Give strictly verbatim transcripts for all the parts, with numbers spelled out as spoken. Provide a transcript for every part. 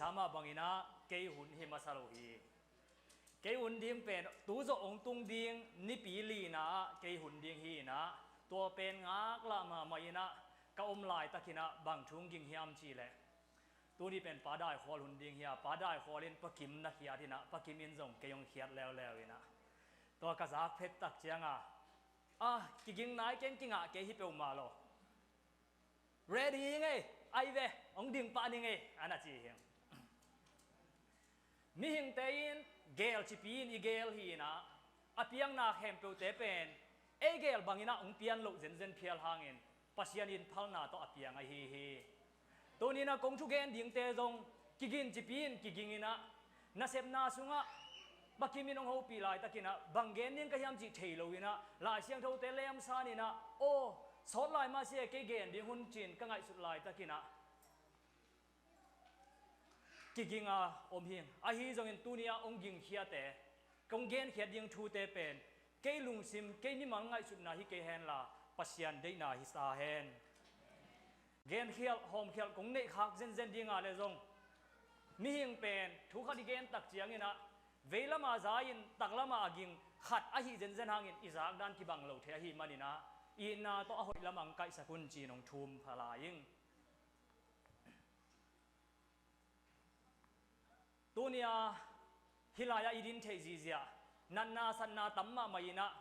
Sama bangin ah kei hun hi masa lo hi. Kei hun ding pen tu zawh hong tung ding nipi lina ah kei hun ding hi in ah, tua pen ngaklah mahmah in ah ka om laitakin ah bang thu hong ging hiam cih leh, tuni pen Pa Dai Khual hun ding hi a, Pa Dai Khual in Pa Kim na khiat in ah, Pa Kim in zong kei hong khiat leuleu in ah, tua ka zak phet tak ciangin ah, "A, kiging nai keng, kingah kei hi peuhmah lo. Ready hi ing ei, ai ve, hong ding pah ning ei," a na ci hi. Mihingte in geel cipi in i geel hi in ah, a piangna khempeuhte pen ei geel bangin ah hong pian loh zenzen phial hangin Pasian in phalna tawh a piang ahi hi. Tuni in ah kong thugen dingte zong kigin cipi in kiging in ah, nasepna sungah Pa Kim in hong hopih laitakin ah bang gen ding ka hiam cih thei lo in ah, Lai Siangthote lemsan in ah, aw, sawt lai mah si e, kei gen ding hun ci-in ka ngaihsut laitakin ah kiging a om hi. Ahi zongin tuni a hong gingkhiate, kong genkhiat ding thute pen kei lungsim, kei mimal ngaihsutna hi kei henla, Pasian deihna hi sa hen. Genkhialh hawmkhialh kong neih khak zenzen ding a leh zong, mihing pen thu khat i gen tak ciangin ah, veilam a za-in taklam a ging khat ahi zenzen hangin i zakdan kibang lo thei ahih manin ah, itna tawh a hoih lamah hong kaihsak un ci-in hong thum pha lai ing. Tuni a hih lai-ah i din theih zihziah, natna satna tam mahmah in ah,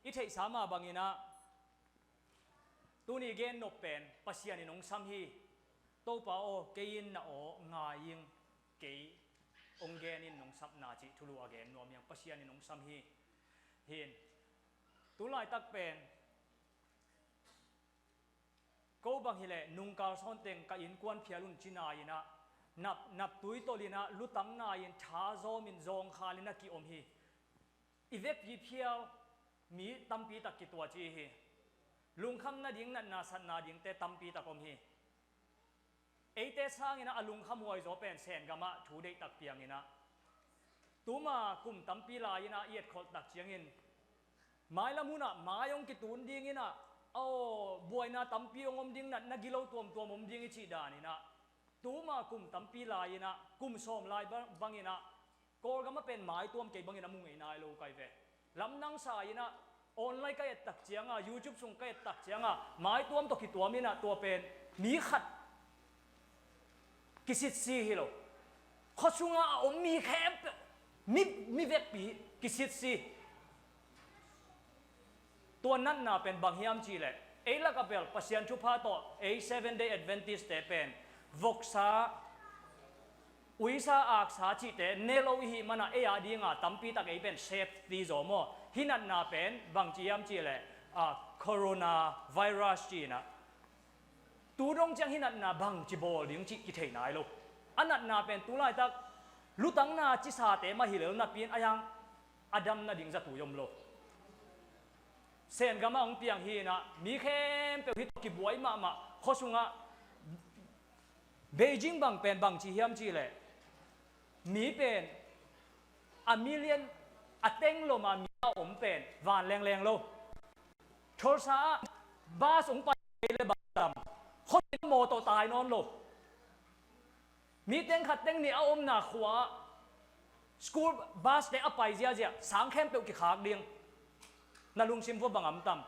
i theihsa mah bangin ah, tuni gen nop pen Pasian in hong sam hi. "Topa aw, kei in na aw ngai ing, kei hong gen in nong sapna," cih thulu a gen nuam hi hang, Pasian in hong sam hi. Hin, tu laitak pen ko bang hileh nungkal sawnteng ka innkuan phial un ci nai in ah, nap, naptui tolh in ah, lutang nai-in, tha zawmin, zawngkhal in a kiom hi. I vekpi phial mi tampi tak kituat ci hi. Lungkham nading, natna satna dingte tampi tak om hi. Eite sangin ah a lungkham huai zaw pen Sen gamah thu deihtak piang in ah, tuma kum tampi lai-in ah i etkholh tak ciangin, mailam hun ah mai hong kitun ding in ah, aw, buaina tampi hong om ding, natna gilo tuamtuam om ding i cih dan in ah, tuma kum tampi lai-in ah, kum sawm lai bang, bangin ah, Kawlgam ah pen maituam kei bangin a mu ngei nai lo kai ve. Lamdang sa in ah, online ka et tak ciangin, YouTube sung ka et tak ciangin, maituam tawh kituam in ah, tua pen mi khat kisitsi hi lo. Khua sungah a om mi khempeuh, mi, mi vekpi kisitsi. Tua natna pen bang hiam cih leh, ei lakah bel Pasian thupha tawh ei Seven Day Adventist-te pen voksa, uisa, aksa cihte ne lo i hih manin ah, ei a dingin tampi tak ei pen safety zaw maw. Hih natna pen bangci hiam cih leh, a, coronavirus ci-in ah, tu dong ciang hih natna bangci bawl ding cih kithei nai lo. A natna pen tu laitak lutang na cisate mah hi lel napi-in, a hiang a dam nading zatui om lo. Sen gamah hong piang hi in ah, mi khempeuh hih tawh kibuai mahmah. Khua sungah Beijing bang pen bangci hiam cih leh, mi pen a million, a teng lom a mi a om pen van lengleng lo. Tulsa ah bus hong pai le bang tam, khua sungah mawtaw tai nawn lo. Mi teng khat teng nih a omna khua-ah school bus-te a pai ziazia sang khempeuh kikhak ding. Na lungsim vua bang om tam?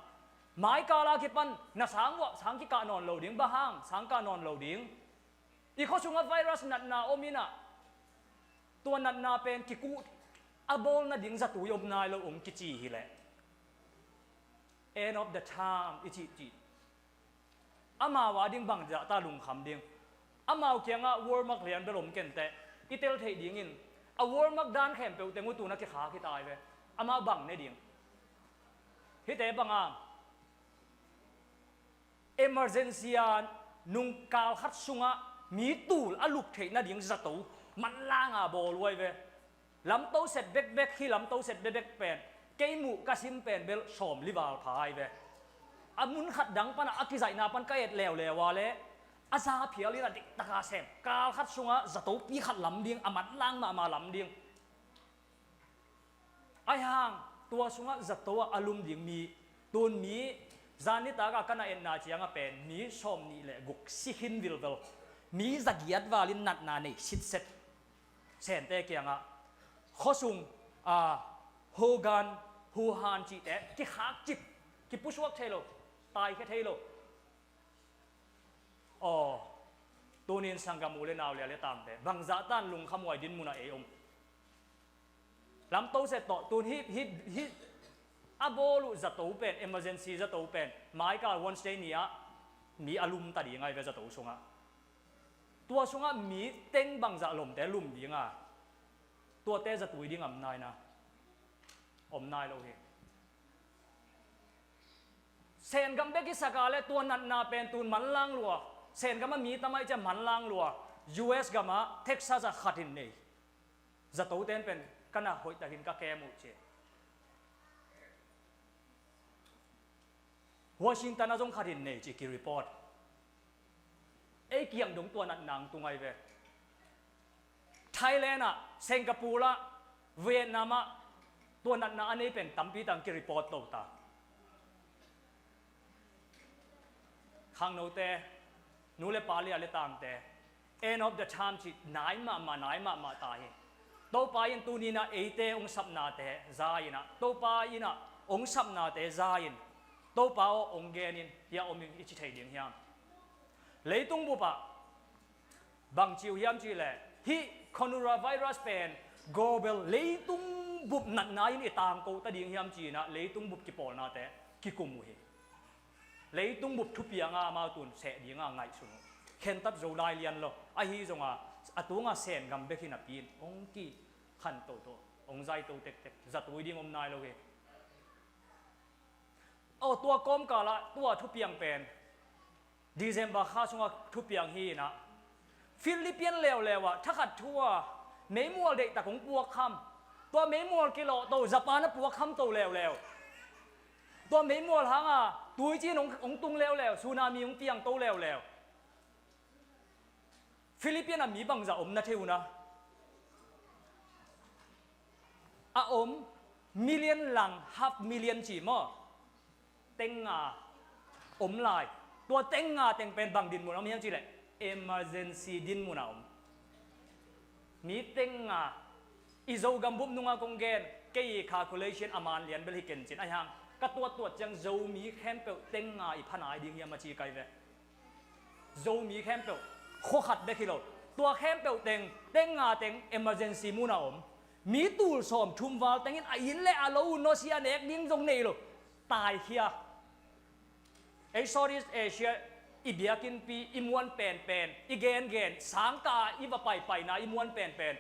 Mai kal a kipan na sang vua sang kikah nawn lo ding, bang hang sang kah nawn lo ding? I khua sungah virus natna om in ah, tua natna pen kikuh a bawl nading zatui om nai lo hong kici hi leh, end of the time i cih cih. Amau a ding bang zah ta lungkham ding? Amau kiangah Walmart lian bel om kei inteh, i tel theih dingin. A Walmart dan khempeuh teng uh tu-in a kikhak hi tai ve. Amau bang ne ding? Hihte bang hang? Emergency a nungkal khat sungah mi tul a lup theih nading zato manlang a bawl uh ahi ve. Lamto set bekbek, hih lamto set bekbek pen kei muh ka sim pen bel sawmli val pha ahi ve. A mun khat dang panah a kizaihna pan ka et leuleu a leh, a za phial in a diktak a sem. Kal khat sungah zatopi khat lam ding, a manlang mahmah lam ding. Ahi hang tua sungah zato ah a lum ding mi, tun mi, zan nitak a ka na etna ciangah pen mi sawmnih le guk si khin vilvel. Mi zagiat val in natna nei sitset. Sente kiangah khuasung, a, Hogan, Huhan cihte kikhakcip, kipusuak thei lo, taikhia thei lo. Aw, tunin sanggam u le nau le a le tangte bangzah tan lungkhamhuai din munah ei om. Lamto set tawh tun hih, hih, hih a bawl uh zato pen, emergency zato pen maikal Wednesday ni-ah mi a lumta ding ahi ve zato sungah. Tua sungah mi teng bangzah lomte lum dinga, tuate zatui ding om nai na, om nai lo hi. Sengam bek i saka le tua natna pen tun manlang lua. Sengam a mi tamai cia manlang lua. U S gam ah Texas ah khat in nei. Zato ten pen ka na hoihtakin ka kem uh ci. Washington ah zong khat in nei ci ki report. Ei kiang dong tua natna ang tung ahi ve. Thailand ah, Singapore ah, Vietnam ah tua natna a nei pen tampi tang ki report to ta. Khangnote, nu le pa le a le tangte, end of the time ci nai mahmah, nai mahmah ta hi. Topa in tuninah eite hong sapnate za inah, Topa inah hong sapnate za in, Topa aw hong genin hia om in i ci thei ding hiam? Leitung bupah bang ci uh hiam cihleh, hih coronavirus pen global leitung bup natna in i tangko ta ding hiam cinah leitung bup kipawlnate kikum uh hi. Leitung bup thupianga amau tun seh dinga ngaihsun uh. Khentat zo lai lian lo. Ahi zonga a tunga Sengam bek hi napi in hong kikhanto to, hong zaito tektek, zatui ding om nai lo hi. Aw, tua kawmkalah tua thupiang pen December kha sungah thupiang hi inah, Philippine leuleu ah thakhat thu a meimual deihtak hong puakkham. Tua meimual kilawh to, Japan a puakkham to leuleu. Tua meimual hanga tuicin hong, hong tung leuleu, tsunami hong piang to leuleu. Philippine ah mi bangzah om na thei uh na? A om million lang, half million ci maw? Teng nga om lai. Tua teng nga teng pen bang din mun om hiam cihleh, emergency din munah om. Mi teng nga, i Zogam bup nunga kong gen, kei i calculation a man lian bel hi kencin ahi hang, ka tuattuat ciang Zomi khempeuh teng nga i phanai ding hiam a ci kai ve. Zomi khempeuh, khua khat bek hi lo. Tua khempeuh teng, teng nga teng emergency munah om. Mi tul sawm thum val tengin a inn le a lo uh nawsia nek ding zong nei lo. Taikhia. Ei Southeast Asia i biakinnpi i muan penpen, i gengen, sangka i va paipaina i muan penpen,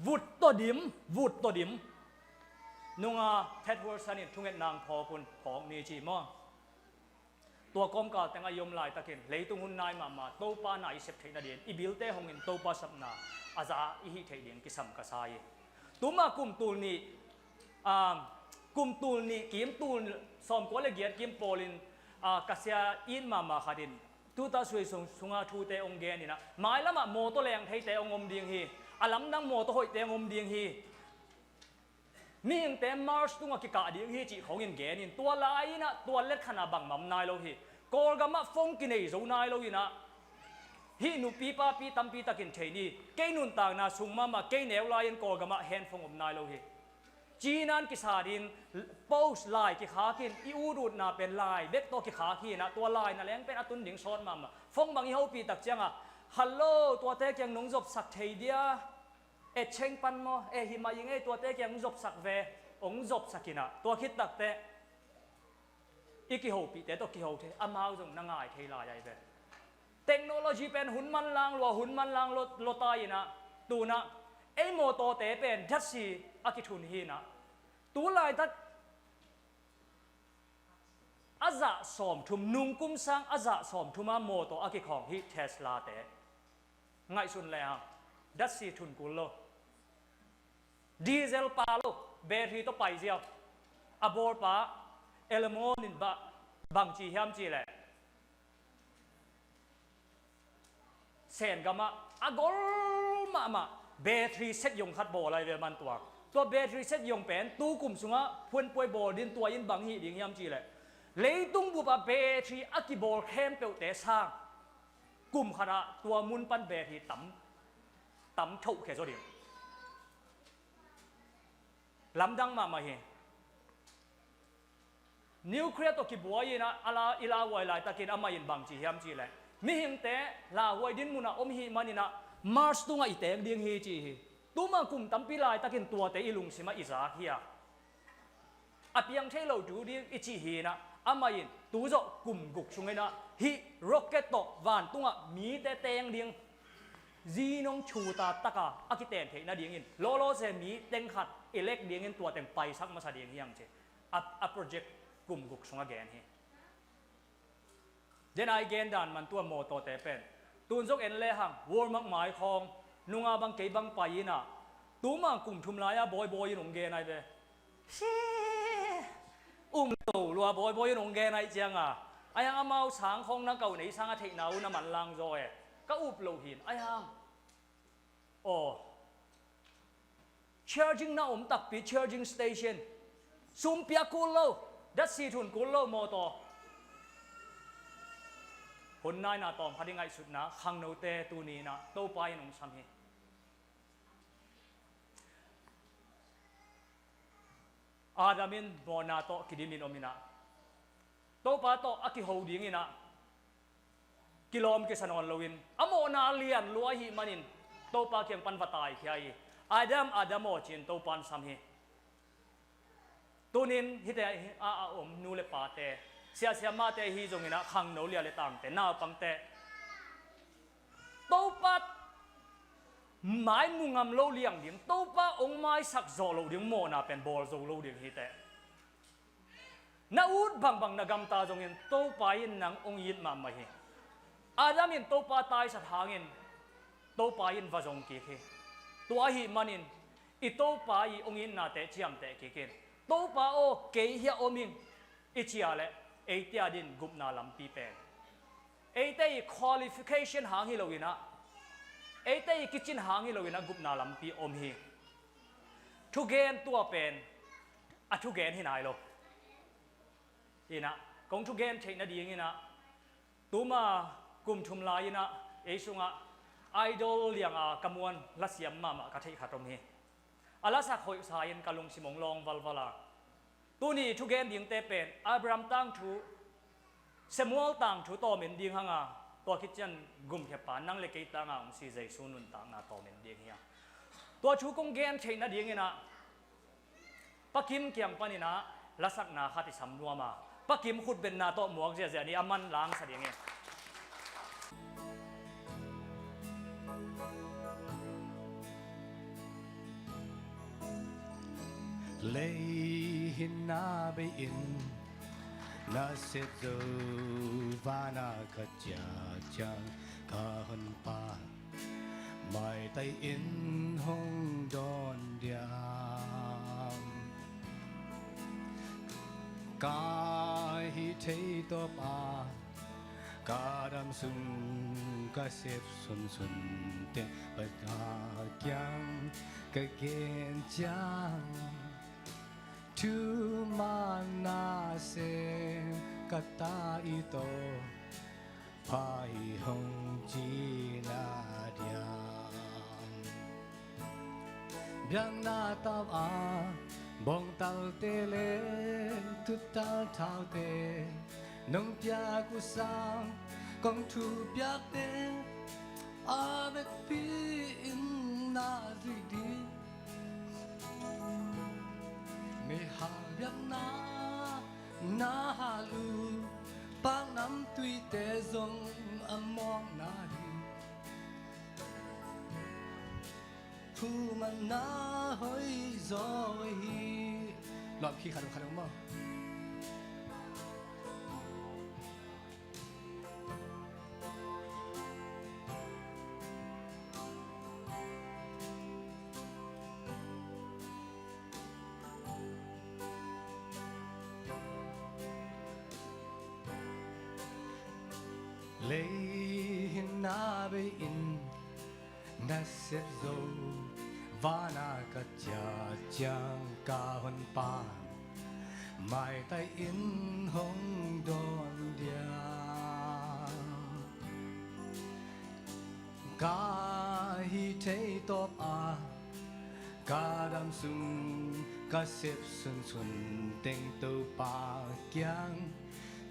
vut tawh dim, vut tawh dim. Nunga Thaddeus Wilson in thungetna ang phawk un, phawk ni ci maw? Tua kawmkal tengah i om laitakin leitung hun nai mahmah, Topa na i sep theih nadin i bilte hongin Topa sapna a za i hih theih ding kisam ka sa hi. Tuma kum tul nih, ah, kum tul nih kim tul sawmkua le giat kim pawlin, ah, ka sia it mahmah khat in tuta sui sung, sunga thute hong gen inah, mailamah mawtaw leng theite hong om ding hi. A lamdang mawtaw hoihte hong om ding hi. Mihingte Mars tungah kikah ding hi cih khongin genin, tua lai-inah tua letkhanah bangmah om nai lo hi. Kawlgamah phone kinei zo nai lo inah, hih nupi papi tampi takin thei ni. Kei nuntakna sung mahmah, kei neu lai-in Kawlgamah hand phone om nai lo hi. Cinan kisat in post lai kikhakin, i ut utna pen lai bek tawh kikhak hi inah, tua lai na leng pen a tun ding sawt mahmah. Phone bang i hopih tak ciangah, "Hallo, tuate kiang nong zopsak thei dia? E cheng pan maw? E hi mah i ngei, tuate kiang hong zopsak ve." Hong zopsak inah, tua khit takteh i kihopihte tawh kiho thei, amau zong na ngai thei lai ahi ve. Technology pen hun manlang lua, hun manlang lua, lua ta inah, tunah ei mawtawte pen datsi a kithun hi inah, tu laitak a zah sawmthum, nungkum sang a zah sawmthum a mawtaw a kikhawng hi Tesla-te. Ngaihsun le hang, datsi thun kul lo. Diesel pa lo, battery tawh pai ziau. A bawlpa Elon Musk in ba, bang ci hiam cihleh, Sen gamah a gol mahmah battery set yong khat bawl ahi ve man tua. Tua battery set yong pen tu kum sungah phuanpuai bawl din tua in bang hih ding hiam cihleh, leitung bupah battery a kibawl khempeuhte sang kum khatah tua mun pan battery tam, tam thoh khia zaw ding. Lamdang mahmah hi. Nuclear tawh kibuai in ah, a la, i lauhuai laitakin amah in bang ci hiam cih leh, mihingte lauhuai din munah om hih manin ah Mars tungah i teng ding hi ci hi. Tuma kum tampi laitakin tuate i lungsimah i zak hi a, a piang thei lo tu ding i cih hi in ah, amah in tu zawh kum guk sungin ah hih rocket tawh vantungah mite teng ding, zinong thuta taka a kiten theih nadingin lawlawse mi teng khat elect dingin tua teng paisak masa ding hi hang ci. A, a project kum guk sungah gen hi. Tua i gen dan man tua mawtawte pen tun zong en lehang Walmart mai khawng nunga bang kei bang pai in ah, tuma kum thum lai-a bawibawi in hong gen ai ve. Si, um lo lua bawibawi in hong gen ai cianga, ai hang amau sang khawng na kau nei sang a theihna uh na manlang zaw e. Ka up lo hin ai hang. Aw, charging na om takpi, charging station sum piak kul lo, datsi thun kul lo mawtaw. Hun naina tawm khat i ngaihsutna khangnote tuni in ah Topa in hong sam hi. Adam in mawhna tawh kidimin om in ah, Topa tawh a kiho ding in ah kilawm kisa nawn loin, a mawhna lian lua ahih manin Topa kiang pan va taikhia hi. Adam, Adam aw ci-in Topa in sam hi. Tunin hihte a, a om nu le pate, siasia mate hi zongin ah khangno lia le tangte, naupangte, Topa mai mu ngam lo liang ding, Topa hong maisak zawh loh ding mawhna pen bawl zo lo ding hi teh. Na ut bangbang na gamta zongin Topa in nang hong it mahmah hi. Adam in Topa taisat hangin Topa in va zong kik hi. Tua ahih manin i Topa i hong itnate ciamteh kik in, Topa aw, kei hiah om ing, i cih leh eite adingin gupna lampi pen, eite i qualification hang hi loin ah, eite i kicin hang hi loin ah gupna lampi om hi. Thugen tua pen a thugen hi nai lo. Hi in ah, kong thugen theih nadingin ah, tuma kum thum lai-in ah ei sungah idol lianga ka muan lasiam mahmah ka theih khat om hi. A lasak hoihsa in ka lungsim hong lawng valval a. Tuni thugen dingte pen Abraham tangthu, Samuel tangthu tawm en ding hang a, tua khit ciang gumkhiapa nang le kei tanga hong si Jesu nuntakna tawm en ding hi a. Tua thu kong gen theih nadingin ah Pa Kim kiang panin ah lasakna khat i sam nuam a, Pa Kim khutbetna tawh muak ziahziah ni, a man langsa ding hi. Lei hinna bei-in na sep zo, vana ka ciah ciang ka honpa maitai in hong dawn diam. Ka hih thei tawp a ka dam sung ka sep sunsun teng Pa kiang ka gen ciang, thuman na sem ka ta i tawh pha hi hong ci na diam. Biakna tau a bawngtalte le tuttal thaute nong piak uh sang kong thupiakte a vekpi in na zuih ding. Meihal biakna na hal uh, paknamtuite zong a mawkna hi. Thumanna hoih zaw hi. Lawmkhi khat uh khat uh maw? Lei hinna bei-in na sep zo, vana ka ciah ciang ka honpa maitai in hong dawn diam. Ka hih thei tawp a Ka dam sung ka sep sunsun teng Topa kiang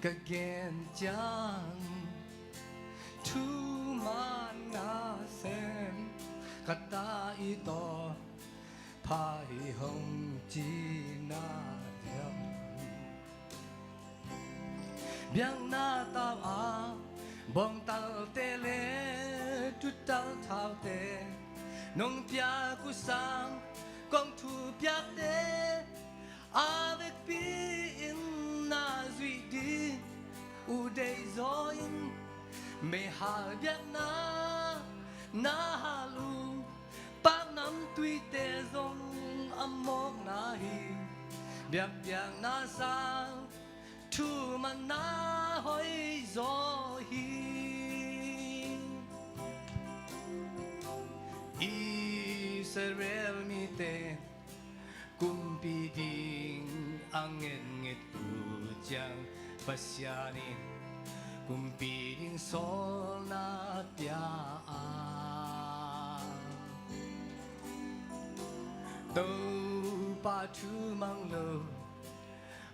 ka gen ciang, thuman nasem ka ta i taw, pha hi hong ci na diam. Biakna tau a bawngtalte le tutal thaute nong piak uh sang, kong thupiakte a vekpi in na zuih ding uh deih zaw in, meihal biakna na hal uh, paknamtuite zong a mawkna hi. Biakpiakna sang thumanna hoih zaw hi. Israel mite kumpi ding a ngetnget uh ciang, Pasian in kumpi ding sawlna pia a, Topa thu mang lo,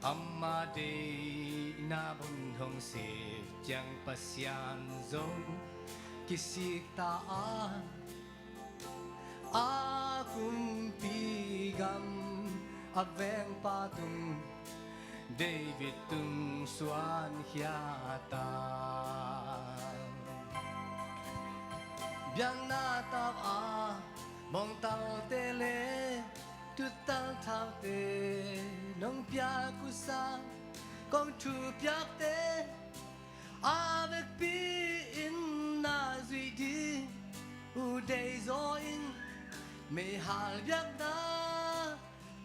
ama deihna bun hong sep ciang, Pasian zong kisik ta a, a kumpi gam a vengpa tung, David tung suan khia ta. Biakna tau a bawngtalte le tutal thaute nong piak uh sang, kong thupiakte a vekpi in na zuih ding uh deih zaw in, meihal biakna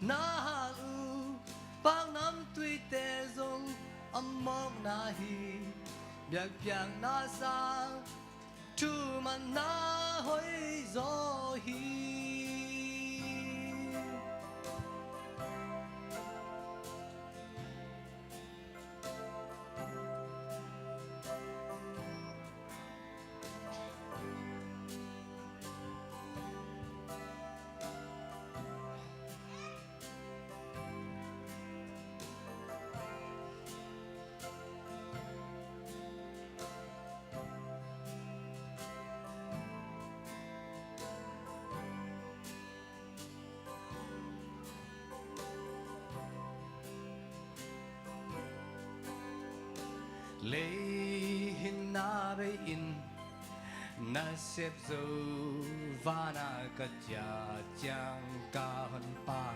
na hal uh, paknamtuite zong a mawkna hi. Biakpiakna sang thumanna hoih zaw hi. Lei hinna bei in na sep zo, vana ka ciah ciang ka Honpa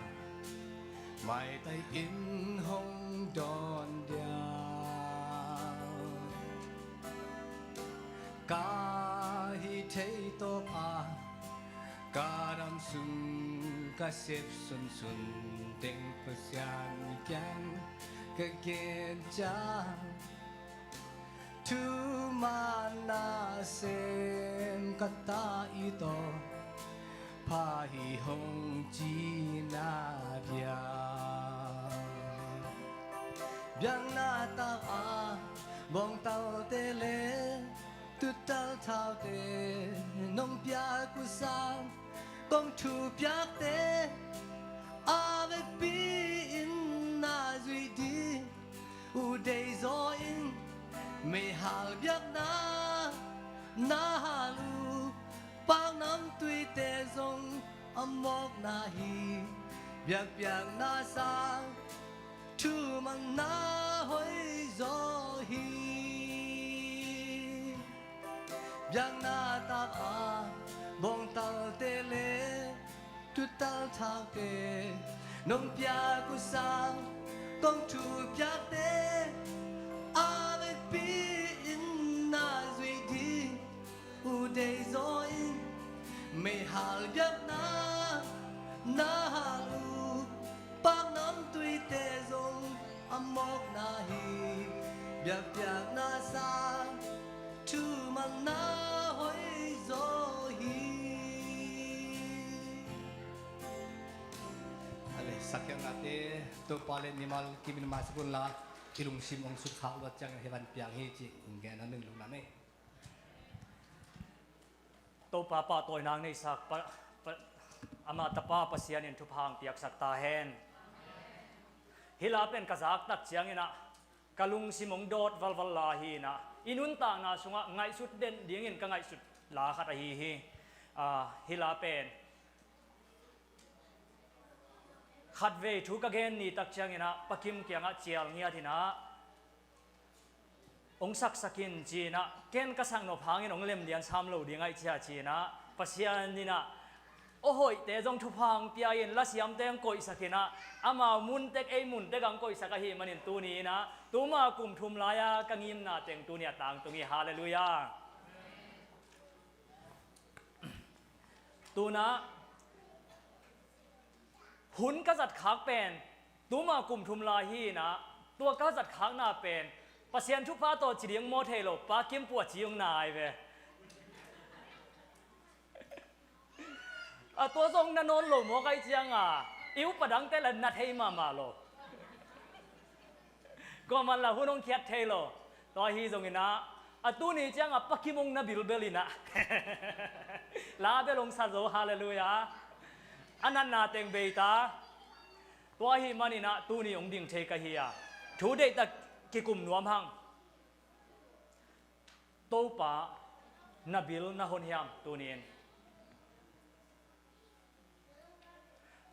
maitai in hong dawn dia. Ka hih thei tawp a, ka dam sung ka sep sunsun teng Pasian kiang ka gen ciang, thuman nasem ka ta i taw, pha hi hong ci na dia. Biakna tau a bawngtalte le tutal thaute nong piak uh sang, kong thupiakte a vekpi in na zuih ding uh deih zaw in, meihal biakna na hal uh, paknamtuite zong a mawkna hi. Biakpiakna sang thumanna hoih zaw hi. Biakna tau a bawngtalte le tutal thaute nong piak uh sang, kong thupiakte a vekpi in na zuih ding uh deih zaw in, meihal biakna na hal uh, paknamtuite zong a mawkna hi. Biakpiakna sang thumanna hoih zaw hi. Ale, sakkhiatnate Topa le mimal kimin maisak unla, i lungsim hong sut kha uh a ciang hih van piang hi ci hong gen a, min lungdam ei. Topa pahtawinak neihsa pa, pa, Ama tapa Pasian in thupha hong piaksak ta hen. Hih la pen ka zak tak ciangin ah ka lungsim hong dawt valval la hi in ah, i nuntakna sungah ngaihsut den dingin ka ngaihsut la khat ahi hi. Ah, hih la pen khatvei thu ka gen ni tak ciangin ah Pa Kim kiangah cial ngiat in ah, hong saksak in ci in ah, ken ka sak nop hangin hong lem lian sam lo ding aih cia ci in ah, Pasian in ah aw hoihte zong thupha hong pia in, lasiamte hong koihsak in ah, amau mun tek ei mun tek hong koihsak ahih manin tuni in ah tuma kum thum lai-a ka ngimna teng tuni a tangtung hi. Halleluiah. Tuna hun ka zat khak pen tuma kum thum lai hi in ah, tua ka zat khakna pen Pasian thupha tawh ci ding maw thei lo, Pa Kim pua ci hong nai ve. A tua zong na nawn lo maw, kai cianga i upa dangte la na thei mahmah lo. Kuaman la hun hong khiat thei lo. Tua hi zongin ah, a tuni cianga Pa Kim hong na bilbel in ah la bel hong sa zo. Halleluiah. A natna teng bei ta. Tua ahih manin ah tuni hong ding thei ka hi a, thu deihtak kikum nuam hang. Topa na bil na hon hiam tuni in?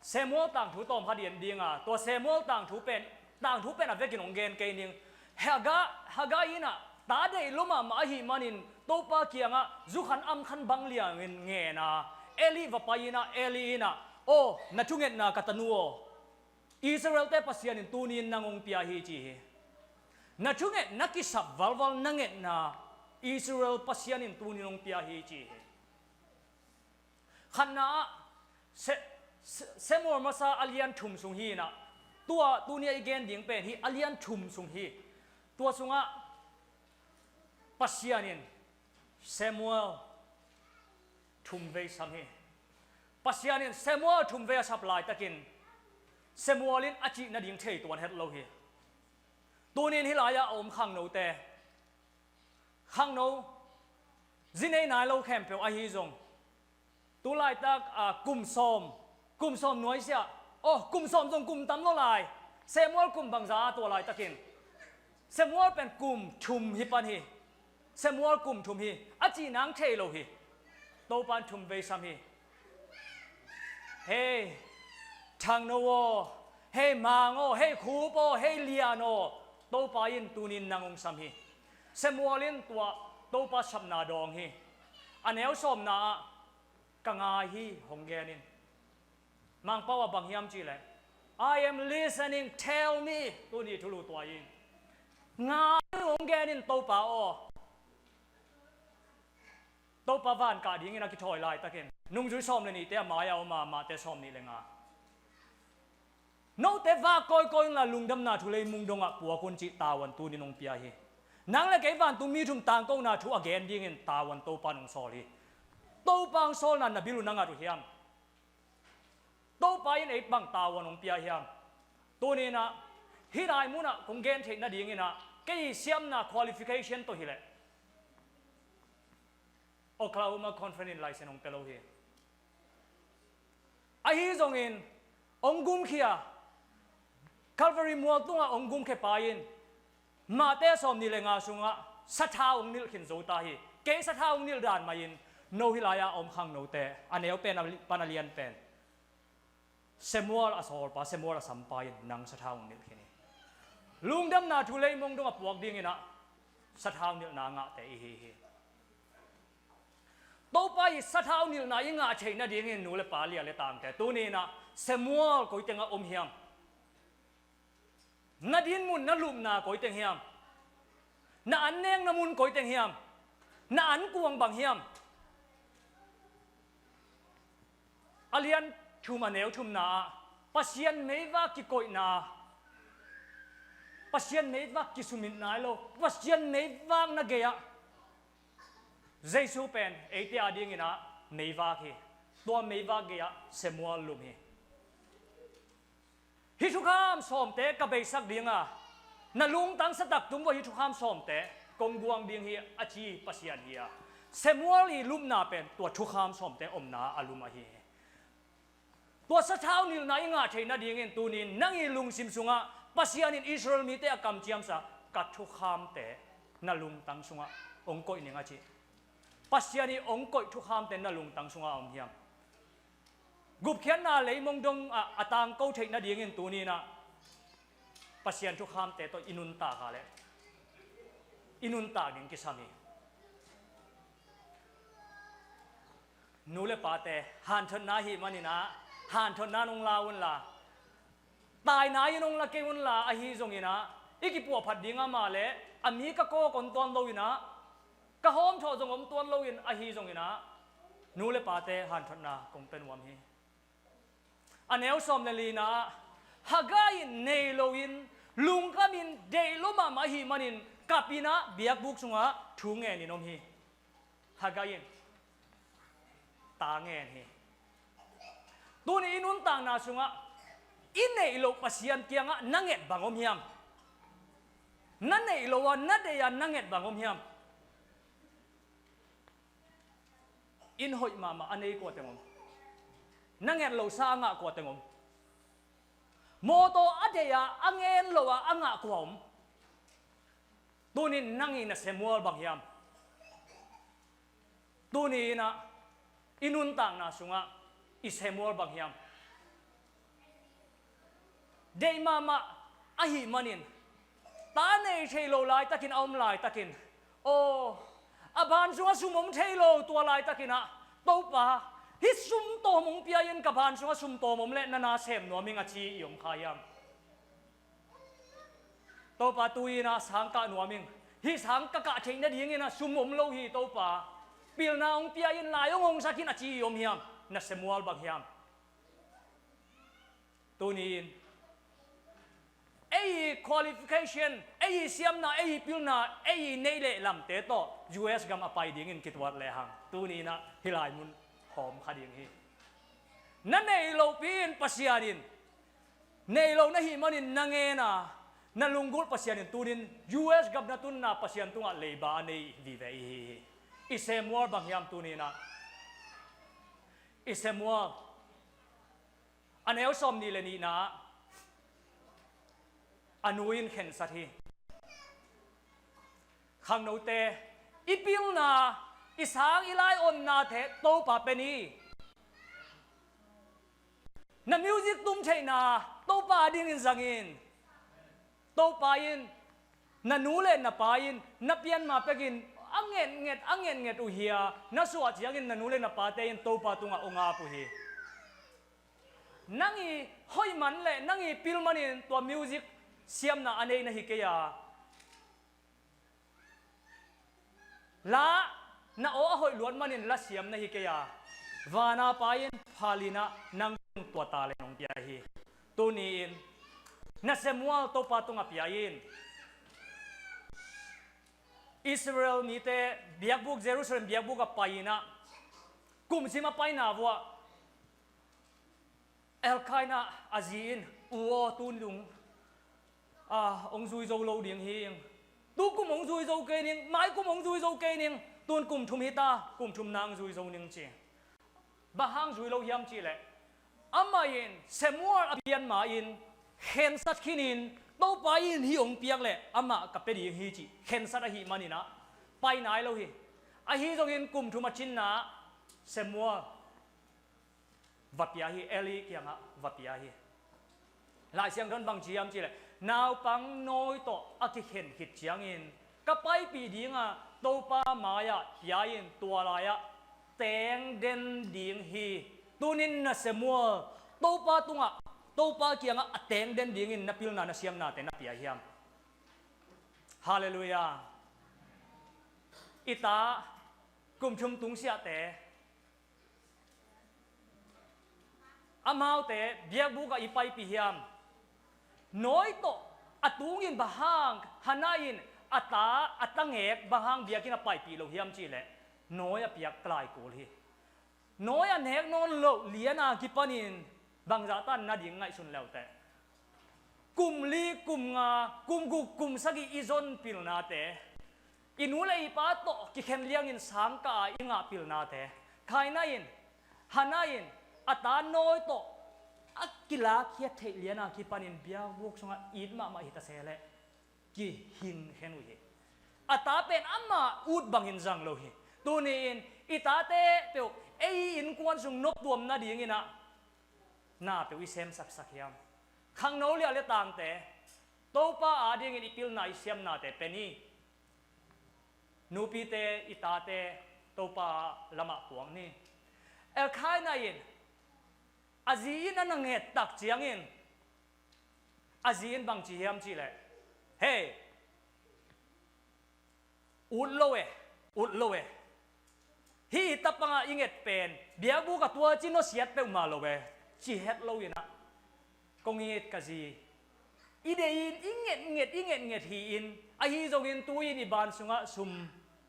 Samuel tangthu tawm khat i en ding a, tua Samuel tangthu pen, tangthu pen a vekin hong gen kei ning. Hagar, Hagar in ah ta deih lua mahmah ahih manin Topa kiangah zukhan amkhan bang liangin ngen a, Eli va pai in ah, Eli in ah, aw, na thungetna ka tanu aw, Israelte Pasian in tuni in nang hong pia hi ci hi. Na thunget, na kisap valval na ngetna Israel Pasian in tuni in hong pia hi ci hi. Khatna ah, Se-, Se-, Samuel masa a lian thum sung hi in ah, tua tuni a i gen ding pen hi a lian thum sung hi. Tua sungah Pasian in Samuel thum vei sam hi. Pasian in Samuel thum vei a sap laitakin Samuel in a cih nading thei tuan het lo hi. Tuni in hih lai-ah a om khangnote, khangno zi nei nai lo khempeuh ahi zong, tu laitak, a, kum sawm, kum sawm nuaisiah, aw, kum sawm zong kum tam lo lai. Samuel kum bangza a tua laitakin Samuel pen kum thum hi pan hi. Samuel kum thum hi. A cih nang thei lo hi. Topa in thum vei sam hi. Hei, Thangno aw, hei, Mang aw, hei, Khup aw, hei, Lian aw, Topa in tuni in nang hong sam hi. Samuel in tua Topa sapna dawng hi. A neu sawmna ah, ka ngai hi, hong gen in. Mangpau ah bang hiam cih leh, "I am listening, tell me." Tuni thulu tua in, "Ngai, hong gen in, Topa aw." Topa van kah dingin a kithawi laitakin nungzui sawm le nihte a mai-ah a om a, Mate sawm nih le nga. Note vak kawikawi unla lungdamna thu leimung dongah puak un cih tavuan tuni in hong pia hi. Nang le kei vantung mi thum tangkona thu a gen dingin tavuan Topa in hong sawl hi. Topa hong sawlna na bil uh na ngat uh hiam? Topa in ei bang tavuan hong pia hiam? Tuni in ah, hih lai munah kong gen theih nadingin ah, kei siamna qualification tawh hileh Oklahoma Conference in license hong pia lo hi. Ahi zongin hong gumkhia, Calvary mual tungah hong gumkhia pa in, Mate sawm nih le nga sungah sathau hong nilh khin zo ta hi. Kei sathau hong nilh dan mah in, no hih lai-ah a om khangnote, a neu pen a li-, pan a lian pen, Samuel a sawlpa, Samuel a sampa in nang sathau hong nilh khin hi. Lungdamna thu leimung dongah puak dingin ah sathau nilhna ngahte i hi hi. Topa i sathau nilhna i ngah theih nadingin nu le pa, lia le tangte, tuni in ah Samuel koi tengah om hiam? Na dinmun, na lupna koi teng hiam? Na an nekna mun koi teng hiam? Na ankuang bang hiam? A lian thum a neu thumna ah Pasian meivak kikoihna, Pasian meivak kisumit nai lo, Pasian meivak na gei-ah Jesu pen eite adingin ah meivak hi. Tua meivak gei-ah Samuel lum hi. Hih thukham sawmte ka beisak ding a, na lungtang sa tak tum vua, hih thukham sawmte kong guang ding hi, a ci Pasian hi a. Samuel i lupna pen tua thukham sawmte omna a lum ahi hi. Tua sathau nilhna i ngah theih nadingin tuni-in nang i lungsim sungah Pasian in Israel mite a kamciamsa ka thukhamte na lungtang sungah hong koih ning a ci. Pasian i hong koih thukhamte na lungtang sungah a om hiam? Gupkhiatna leimong dong ah a tangko theih nadingin tuni-in ah Pasian thukhamte tawh i nuntak a leh i nuntak ding kisam hi. Nu le pate, hanthotna ahih manin ah hanthotna in hong la unla, taina in hong la kei unla, ahi zongin ah i kipuahphat ding a mah leh a mi ka kawk om tuan loin ah ka hawmthawh zong om tuan loin, ahi zongin ah nu le pate hanthotna kong pia nuam hi. A neu sawm le lina ah Haggai in nei loin lungkhamin deih lo mahmah ahih manin kap in ah biakbuk sungah thu ngenin om hi. Haggai in ta ngen hi. Tuni i nuntakna sungah i neih loh Pasian kiangah na nget bang om hiam? Na neih loh a, na deih a na nget bang om hiam? Inn hoih mahmah a nei kua teng om? Na nget lohsa a ngah kua teng om? Mawtaw a deih a, a ngen loh a a ngah kua om? Tuni-in nang i na Samuel bang hiam? Tuni-in ah i nuntakna sungah i Samuel bang hiam? Deih mahmah ahih manin, ta nei thei lo laitakin, a om laitakin, aw, a ban sungah sum om thei lo, tua laitakin ah, Topa, hih sum tawm hong pia in, ka ban sungah sum tawm om leh na na sem nuam ing, a ci i om kha hiam? Topa, tu-in ah sang kah nuam ing. Hih sang ka kah theih nadingin ah sum om lo hi, Topa. Pilna hong pia in, lai hong hongsak in, a ci i om hiam? Na Samuel bang hiam? Tuni-in ei qualification, ei siamna, ei pilna, ei neih le lamte tawh U S gam a pai dingin kituat lehang, tuni-in ah hih lai mun hawm kha ding hi. Na neih lohpi-in Pasian in nei lo na hih manin na ngen a, na lunggulh Pasian in tuni-in U S gam na tunna Pasian tungah leiba a nei vive i hi hi. I Samuel bang hiam tuni-in ah? I Samuel a neu sawmnih le nihna ah a nu in khensat hi. Khangnote, i pilna, i sang, i lai-onnate Topa pe ni. Na music tum theihna Topa dingin zang in. Topa in na nu le na pa in na pianma pekin a ngetnget, a ngetnget uh hi a, na suah ciangin na nu le na pate in Topa tungah hong ap uh hi. Nang i hoih man le nang i pil manin tua music siamna a nei na hi kei a, la na aw a hoih luat manin la siam na hi kei a, vana Pa in phalin ah nang tung tua talent hong pia hi. Tuni-in na Samuel Topa tungah pia in. Israel mite biakbuk, Jerusalem biakbuk a pai in ah, kumsim a paina vuah Elkanah a zi in, "U aw, tun dong a hong zui zo lo ding hi ing. Tu kum hong zui zo kei ning, mai kum hong zui zo kei ning. Tun kum thum hi ta, kum thum nang zui zo ning," ci. Bang hang zui lo hiam cih leh, amah in Samuel a pian ma-in khensat khinin, Topa in hih hong piak leh amah ka pia ding hi cih khensat ahih manin ah pai nai lo hi. Ahi zongin kum thum a cinna Samuel va pia hi, Eli kiangah va pia hi. Lai Siangtho in bang ci hiam cih leh, naupang nawi tawh a kikhen khit ciangin ka paipih ding a, Topa mai-ah pia in, tua lai-ah teng den ding hi. Tunin na Samuel Topa tungah, Topa kiangah a teng den dingin na pilna, na siamnate na pia hiam? Halleluiah. I ta kum thum tungsiahte, amaute biakbuk ah i paipih hiam? Nawi tawh a tungin bang hang Hannah in a ta, a ta ngek bang hang biakinn a paipih lo hiam cih leh, nawi a piak lai kul hi. Nawi a nek nawn loh lian a kipanin bangzah tan na ding ngaihsun le uh teh. Kum li, kum nga, kum guk, kum sagih i zon pilnate, i nu le i pa tawh kikhen liangin sang kah a i ngah pilnate, Kaina in, Hannah in a ta nawi tawh a kilakkhiat theih liana kipanin biakbuk sungah it mahmah hi ta se leh kihing khen uh hi. A ta pen amah ut bangin zang lo hi. Tuni-in i tate peuh ei innkuan sung noptuam nadingin ah na peuh i semsaksak hiam? Khangno liah le tangte Topa adingin i pilna i siamnate pe ni. Nupite, i tate Topa lamah puak ni. Elkhaina in a zi in a na nget tak ciangin a zi in bang ci hiam cih leh, "Hei, ut lo e, ut lo e. Hih i tapangah i nget pen biakbuk ah tua ci nusiat peuhmah lo e," ci het lo in ah, "Kong it, ka zi. I deih in i ngetnget, i ngetnget hi-in, ahi zongin tu-in i ban sungah sum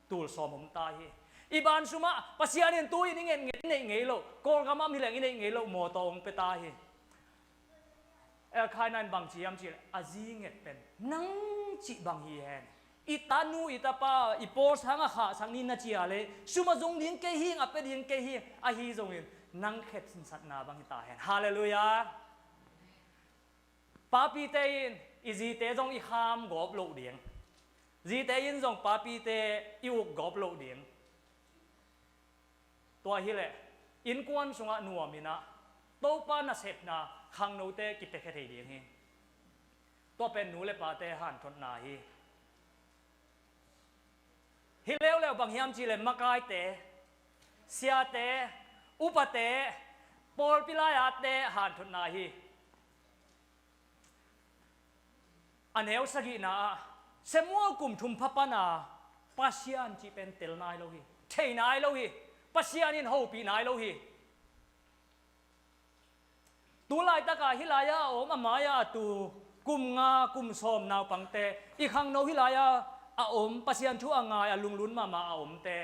tul sawm om ta hi. I ban sumah Pasian in tu-in i ngetnget i neih ngei loh, Kawlgam ah om hi leng i neih ngei loh mawtaw hong pia ta hi." Elkhaina in bang ci hiam cih leh, "A zi nget pen nang cih bang hi hen. I tanu, i tapa, i pawl sangah khahsak ni na ci a leh sum a zong ding kei hing, a pia ding kei hing, ahi zongin nang khetsinsatna bang hi ta hen." Halleluiah. Papite in i zite zong i kham gawp loh ding, zite in zong papite i uk gawp loh ding. Tua hileh innkuan sungah nuam in ah Topa nasepna khangnote kipiakhia thei ding hi. Tua pen nu le pate hanthotna hi. Hi leuleu bang hiam cih leh makaite, siate, upate, pawlpi lai-ate hanthotna hi. A neu sagihna ah Samuel kum thum pha pana Pasian cih pen tel nai lo hi, thei nai lo hi, Pasian in hopih nai lo hi. Tu laitakah hih lai-ah a om, a mai-ah a tu, kum nga kum sawm naupangte, i khangno hih lai-ah a om, Pasian thu a ngai, a lunglut mahmah a omte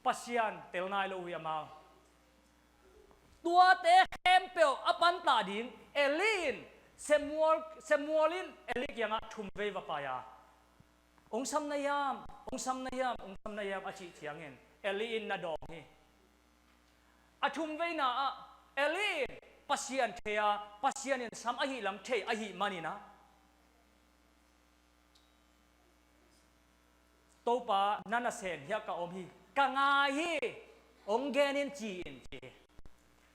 Pasian tel nai lo uh hi amau. Tuate khempeuh a pantah ding Eli in, Samuel, Samuel in Eli kiangah thum vei va pai a, "Hong sam na hiam, hong sam na hiam, hong sam na hiam?" a cih ciangin Eli in na dawng hi. A thum veina ah Eli in Pasian thei a, Pasian in sam ahih lam thei ahih manin ah, "Topa, na nasem hiah ka om hi, ka ngai hi, hong gen in," ci in ci hi.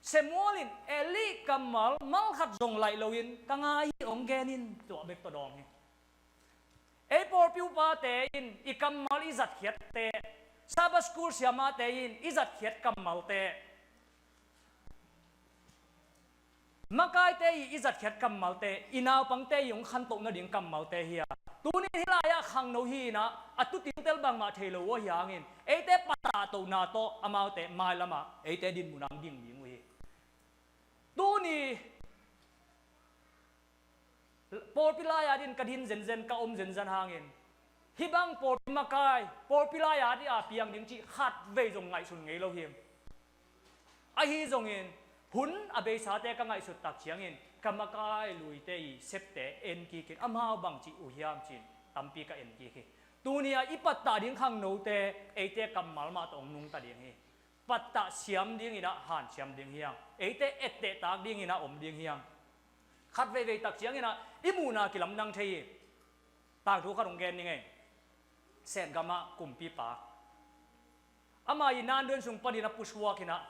Samuel in Eli kammal mal khat zong laih loin, "Ka ngai hi, hong gen in," tuah bek tawh dawng hi. Ei pawlpi upate in i kammal i zatkhiatte, Sabbath School siamahte in i zatkhiat kammalte, makaite i, i zatkhiat kammalte, i naupangte i hong khantoh nading kammalte hi a, tuni hih lai-ah khangno hi in ah, a tu tiltel bangmah thei lo uh ahi hangin, eite patahtohna tawh amaute mailamah eite dinmun ah hong ding ding uh hi. Tuni pawlpi lai-ah din ka din zenzen, ka om zenzen hangin, hih bang pawlpi makai, pawlpi lai-ah din a piang ding cih khatvei zong ngaihsun ngei lo hi. Ahi zongin hun a beisate ka ngaihsut tak ciangin ka makai luite i septe en kik in, amau bang cih uh hiam ci-in tampi ka en kik hi. Tuni-ah i pattah ding khangnote eite kammal mah tawh hong nungta ding hi. Pattah siam dingin ah hanciam ding hi hang. Eite ettehtak dingin ah om ding hi hang. Khat veivei tak ciangin ah i muhna kilamdang thei hi. Tangthu khat hong gen ning ei. Sengam ah kumpipa, ama i nanduan sung panin a pusuak in ah,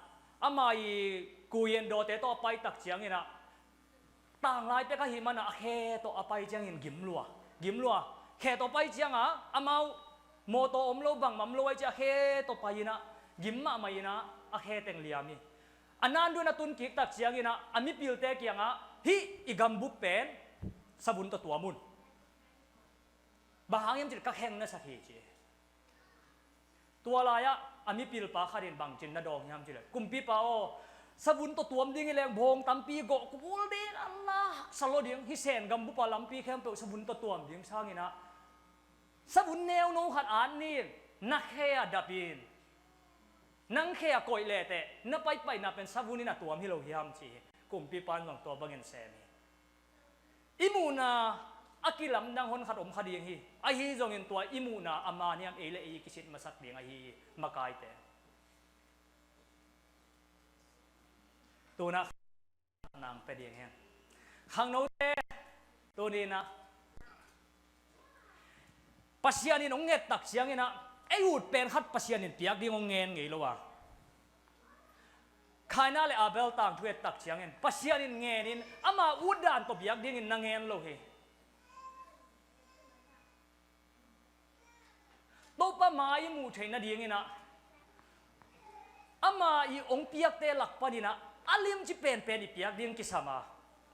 ama i kuyen dawte tawh a pai tak ciangin ah, tanglai pek ahih manin a khe tawh a pai ciangin gim lua, gim lua. Khe tawh pai ciangin amau mawtaw om lo, bangmah om lo ahih ciangin a khe tawh pai in ah, gim mahmah in ah a khe teng liam hi. A nanduan a tun kik tak ciangin ah a mipilte kiangah, "Hih i gambup pen savun tawh tuam un. Bang hang hiam cih leh ka kheng na sak hi," ci. Tua lai-ah a mipilpa khat in bang ci-in na dawng hiam cih leh, "Kumpipa aw, savun tawh tuam ding hi leng bawng tampi gawh kul ding a, la haksa lo ding, hih Sen gambup a lampi khempeuh savun tawh tuam ding sangin ah savun neuno khat at ni in, na khe ah dap in, nang khe ah koih lehteh na paipaihna pen savun in a tuam hi lo hiam?" ci hi. Kumpipa in zong tua bangin sem hi. I muhna a kilamdang hon khat om kha ding hi. Ahi zongin tua i muhna a man hiam, ei le ei i kisit masak ding ahi hi, makaite. Tuna nang pe ding hen. Khangnote, tuni-in ah Pasian in hong nget tak ciangin ah ei ut pen khat Pasian in piak ding hong ngen ngei lo a, Kaina le Abel tangthu et tak ciangin Pasian in ngenin ama ut dan tawh piak dingin na ngen lo hi. Topa mai i muh theih nadingin ah ama i hong piakte lak panin ah a limci penpen i piak ding kisam a,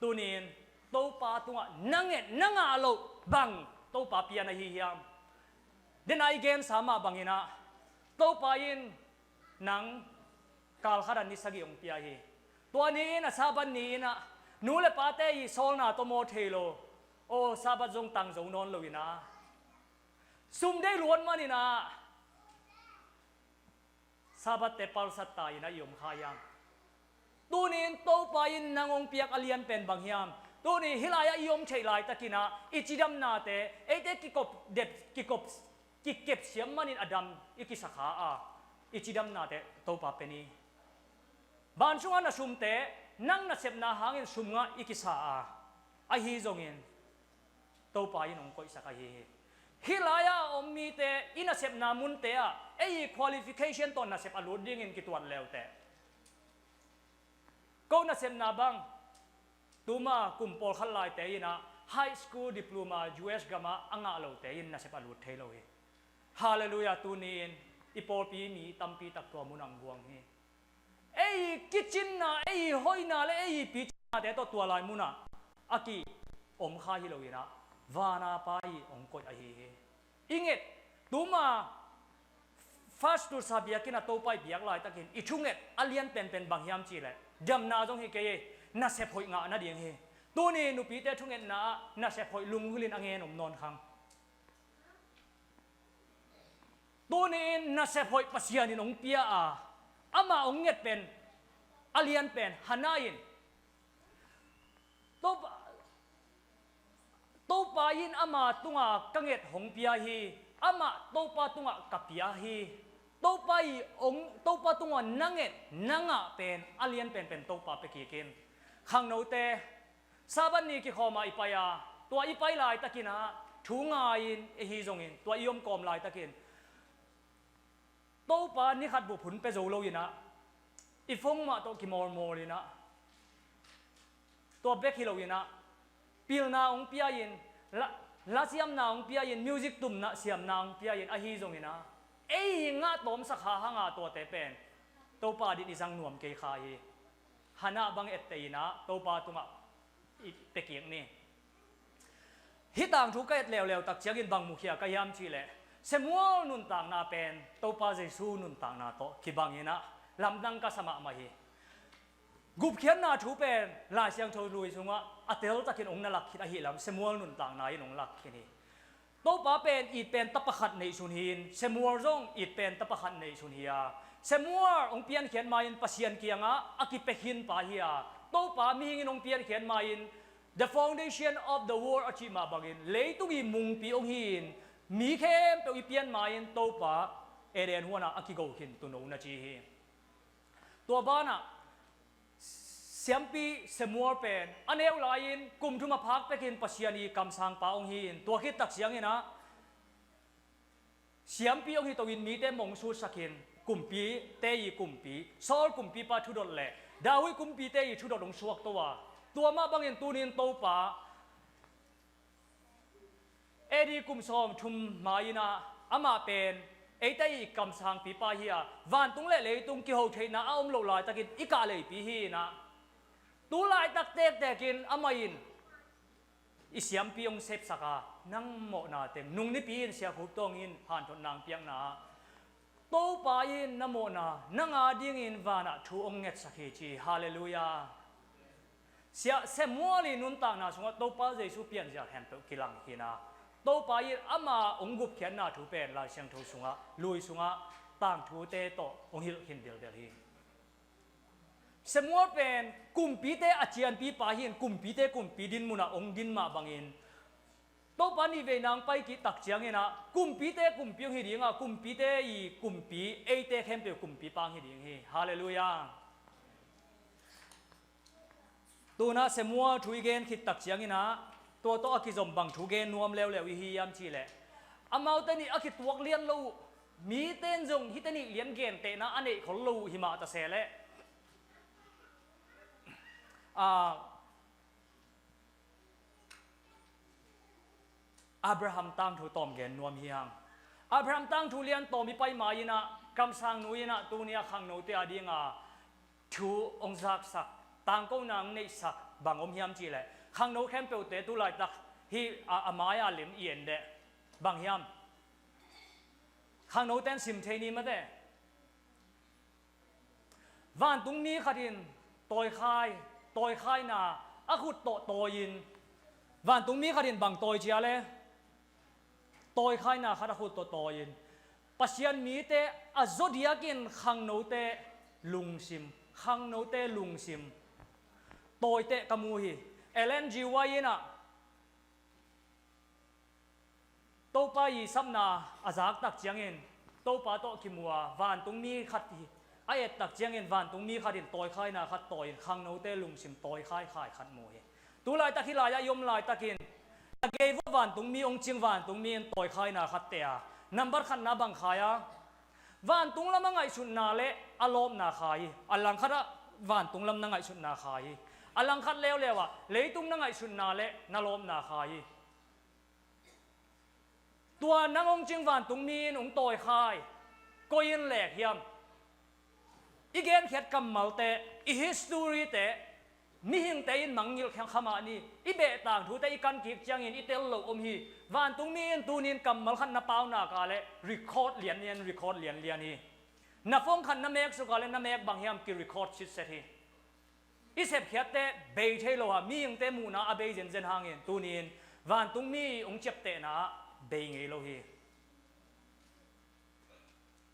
tuni-in Topa tungah na nget na ngah loh bang Topa pia na hi hiam? Dena i gensa mah bangin ah Topa in nang kal khat ah ni sagih hong pia hi. Tua ni-in a Sabbath ni-in ah nu le pate i sawlna tawh maw thei lo, aw Sabbath zong tang zo nawn lo-in ah sum deih luat manin ah Sabbath-te palsat ta-in ah i om kha hiam? Tuni-in Topa in nang hong piak a lian pen bang hiam? Tuni hih lai-ah i om theih laitakin ah i cidamnate eite kikop det, kikop, kikep siam manin a dam i kisa kha a, i cidamnate Topa pe ni. Van sungah na sumte nang nasepna hangin sum ngah i kisa a, ahi zongin Topa in hong koihsak ahi hi. Hih lai-ah a om mite i nasepna munte ah ei i qualification tawh nasep a lut dingin kituat leuteh, ko nasepna bang tuma kum pawlkhat laite in ah high school diploma U S gamah a ngah lote in nasep a lut thei lo hi. Halleluiah, tuni-in i pawlpi mi tampi tak tua munah hong guang hi. Ei kicinna, ei hoihna le ei picinnate tawh tua lai munah a ki om kha hi lo-in ah vana Pa i hong koih ahi hi. I nget, tuma First Tulsa biakinn ah Topa i biak laitakin i thunget a lian penpen bang hiam cihleh, damna zong hi kei hi, nasep hoih ngah nading hi. Tuni nupite thungetna ah nasep hoih lunghulin a ngen om nawn khang. Tuni-in nasep hoih Pasian in hong pia a, amah hong nget pen a lian pen Hannah in Topa, Topa in ama tungah ka nget hong pia hi. Amah Topa tungah ka pia hi. Topa i hong, Topa tungah na nget na ngah pen a lian penpen Topa pia kik in. Khangnote, Sabbath ni kikhawm a i pai a, tua i pai laitakin ah thu ngai-in, ahi zongin tua i omkawm laitakin Topa ni khat bup hun pia zo lo-in ah i phone mah tawh kimawlmawl-in ah, tua bek hi lo-in ah pilna hong pia-in, la, lasiamna hong pia-in, music tumna siamna hong pia-in, ahi zongin ah ei i ngah tawmsak kha hang a, tuate pen Topa adin i zang nuam kei kha hi. Hannah bang etteh in ah Topa tungah i pia kik ni. Hih tangthu ka et leuleu tak ciangin bang mukhia ka hiam cihleh, Samuel nuntakna pen Topa Jesu nuntakna tawh kibangin ah lamdang ka sa mahmah hi. Gupkhiatna thu pen Lai Siangtho lui sungah a teltakin hong na lak khit ahih lam Samuel nuntakna in hong lak khin hi. Topa pen it pen tapa khat neihsun hi-in, Samuel zong it pen tapa khat neihsun hi a, Samuel hong piankhiat ma-in Pasian kiangah a kipia khin pa hi a, Topa mihing in hong piankhiat ma-in the foundation of the world a cih mah bangin leitung i mungpi hong hi-in, mi khempeuh i pian ma-in Topa Eden huan ah a kigo khin tuuno na ci hi. Tua banah siampi Samuel pen a neu lai-in kum thum a phak pekin Pasian i kamsangpa hong hi-in, tua khit tak ciangin ah siampi hong hi to-in mite mong sutsakin kumpite i kumpi, Saul kumpipa thudot le David kumpite i thudot hong suak to a, tua mah bangin tuni-in Topa A D kum sawm thum ma-in ah amah pen eite i kamsangpipa hi a, vantung le leitung kiho theihna a om loh laitakin i kah leipi hi-in ah, tu laitak tektekin amah in i siampi hong sepsak a, nang mawhna teng nung nipi in Sia Khup Tawng in hanthotna hong piakna ah Topa in na mawhna nang adingin vanah thu hong ngetsak hi ci. Halleluiah. Sia Samuel i nuntakna sungah Topa Jesu pianzia khempeuh kilang khin a, Topa in ama hong gupkhiatna thu pen Lai Siangtho sungah, lui sungah tangthute tawh hong hilh khin delhdel hi. Samuel pen kumpite a cianpipa hi-in, kumpite kumpi din munah hong din mah bangin Topa nihveina hong pai kik tak ciangin ah kumpite kumpi hong hi ding a, kumpite i kumpi, eite khempeuh kumpipa hong hi ding hi. Halleluiah. Tunah Samuel thu i gen khit tak ciangin ah, tua tawh a kizom bang thu gen nuam leuleu i hi hiam cih leh, amaute nih a kituak lian lo uh, mite in zong hihte nih lian gentehna a neih khol lo uh hi mah ta se leh, ah, Abraham tangthu tawm gen nuam hi hang. Abraham tangthu lian tawm i pai ma-in ah, kamsang nu in ah, tuni a khangnote a dinga thu hong zaksak, tangkona hong neihsak bang om hiam cih leh, khangno khempeuhte tu laitak hih a, a mai-a lem i en deh. Bang hiam? Khangnote in sim thei ni mate. Vantungmi khat in tawikhai, tawikhaina a khut tawh tawi-in, vantungmi khat in bang tawi cia le? Tawikhaina khat a khut tawh tawi-in, Pasian mite a zaw diakin khangnote lungsim, khangnote lungsim tawiteh ka mu hi. Ellen G. White in ah, Topa i sapna a zak tak ciangin, Topa tawh kimu a, vantungmi khat hi, a et tak ciangin, vantungmi khat in tawikhaina khat tawi-in, khangnote lungsim tawikhai khai khat mu hi. Tu laitak hih lai-ah i om laitakin, a gei vua vantungmi hong cing vantungmi in tawikhaina khat teh a, nambat khatna bang khai a, vantung lam a ngaihsutna le a lawpna khai hi. A langkhat ah vantung lam na ngaihsutna khai hi. A langkhat leuleu ah leitung na ngaihsutna le na lawpna khai hi. Tua nang hong cing vantungmi in hong tawikhai koi in lek hiam? I genkhiat kammalte, i history-te, mihingte in mangngilh kha mah ni. I beh tangthute i kan kik ciangin i tel loh om hi. Vantungmi in tuni-in kammal khat na pau nak leh record lianlian, record lianlian hi. Na phone khat na mek suk leh na mek bang hiam ki-record sitset hi. I sepkhiatte bei thei lo a, mihingte muhna a bei zenzen hangin tuni-in vantungmi hong ciaptehna ah bei ngei lo hi.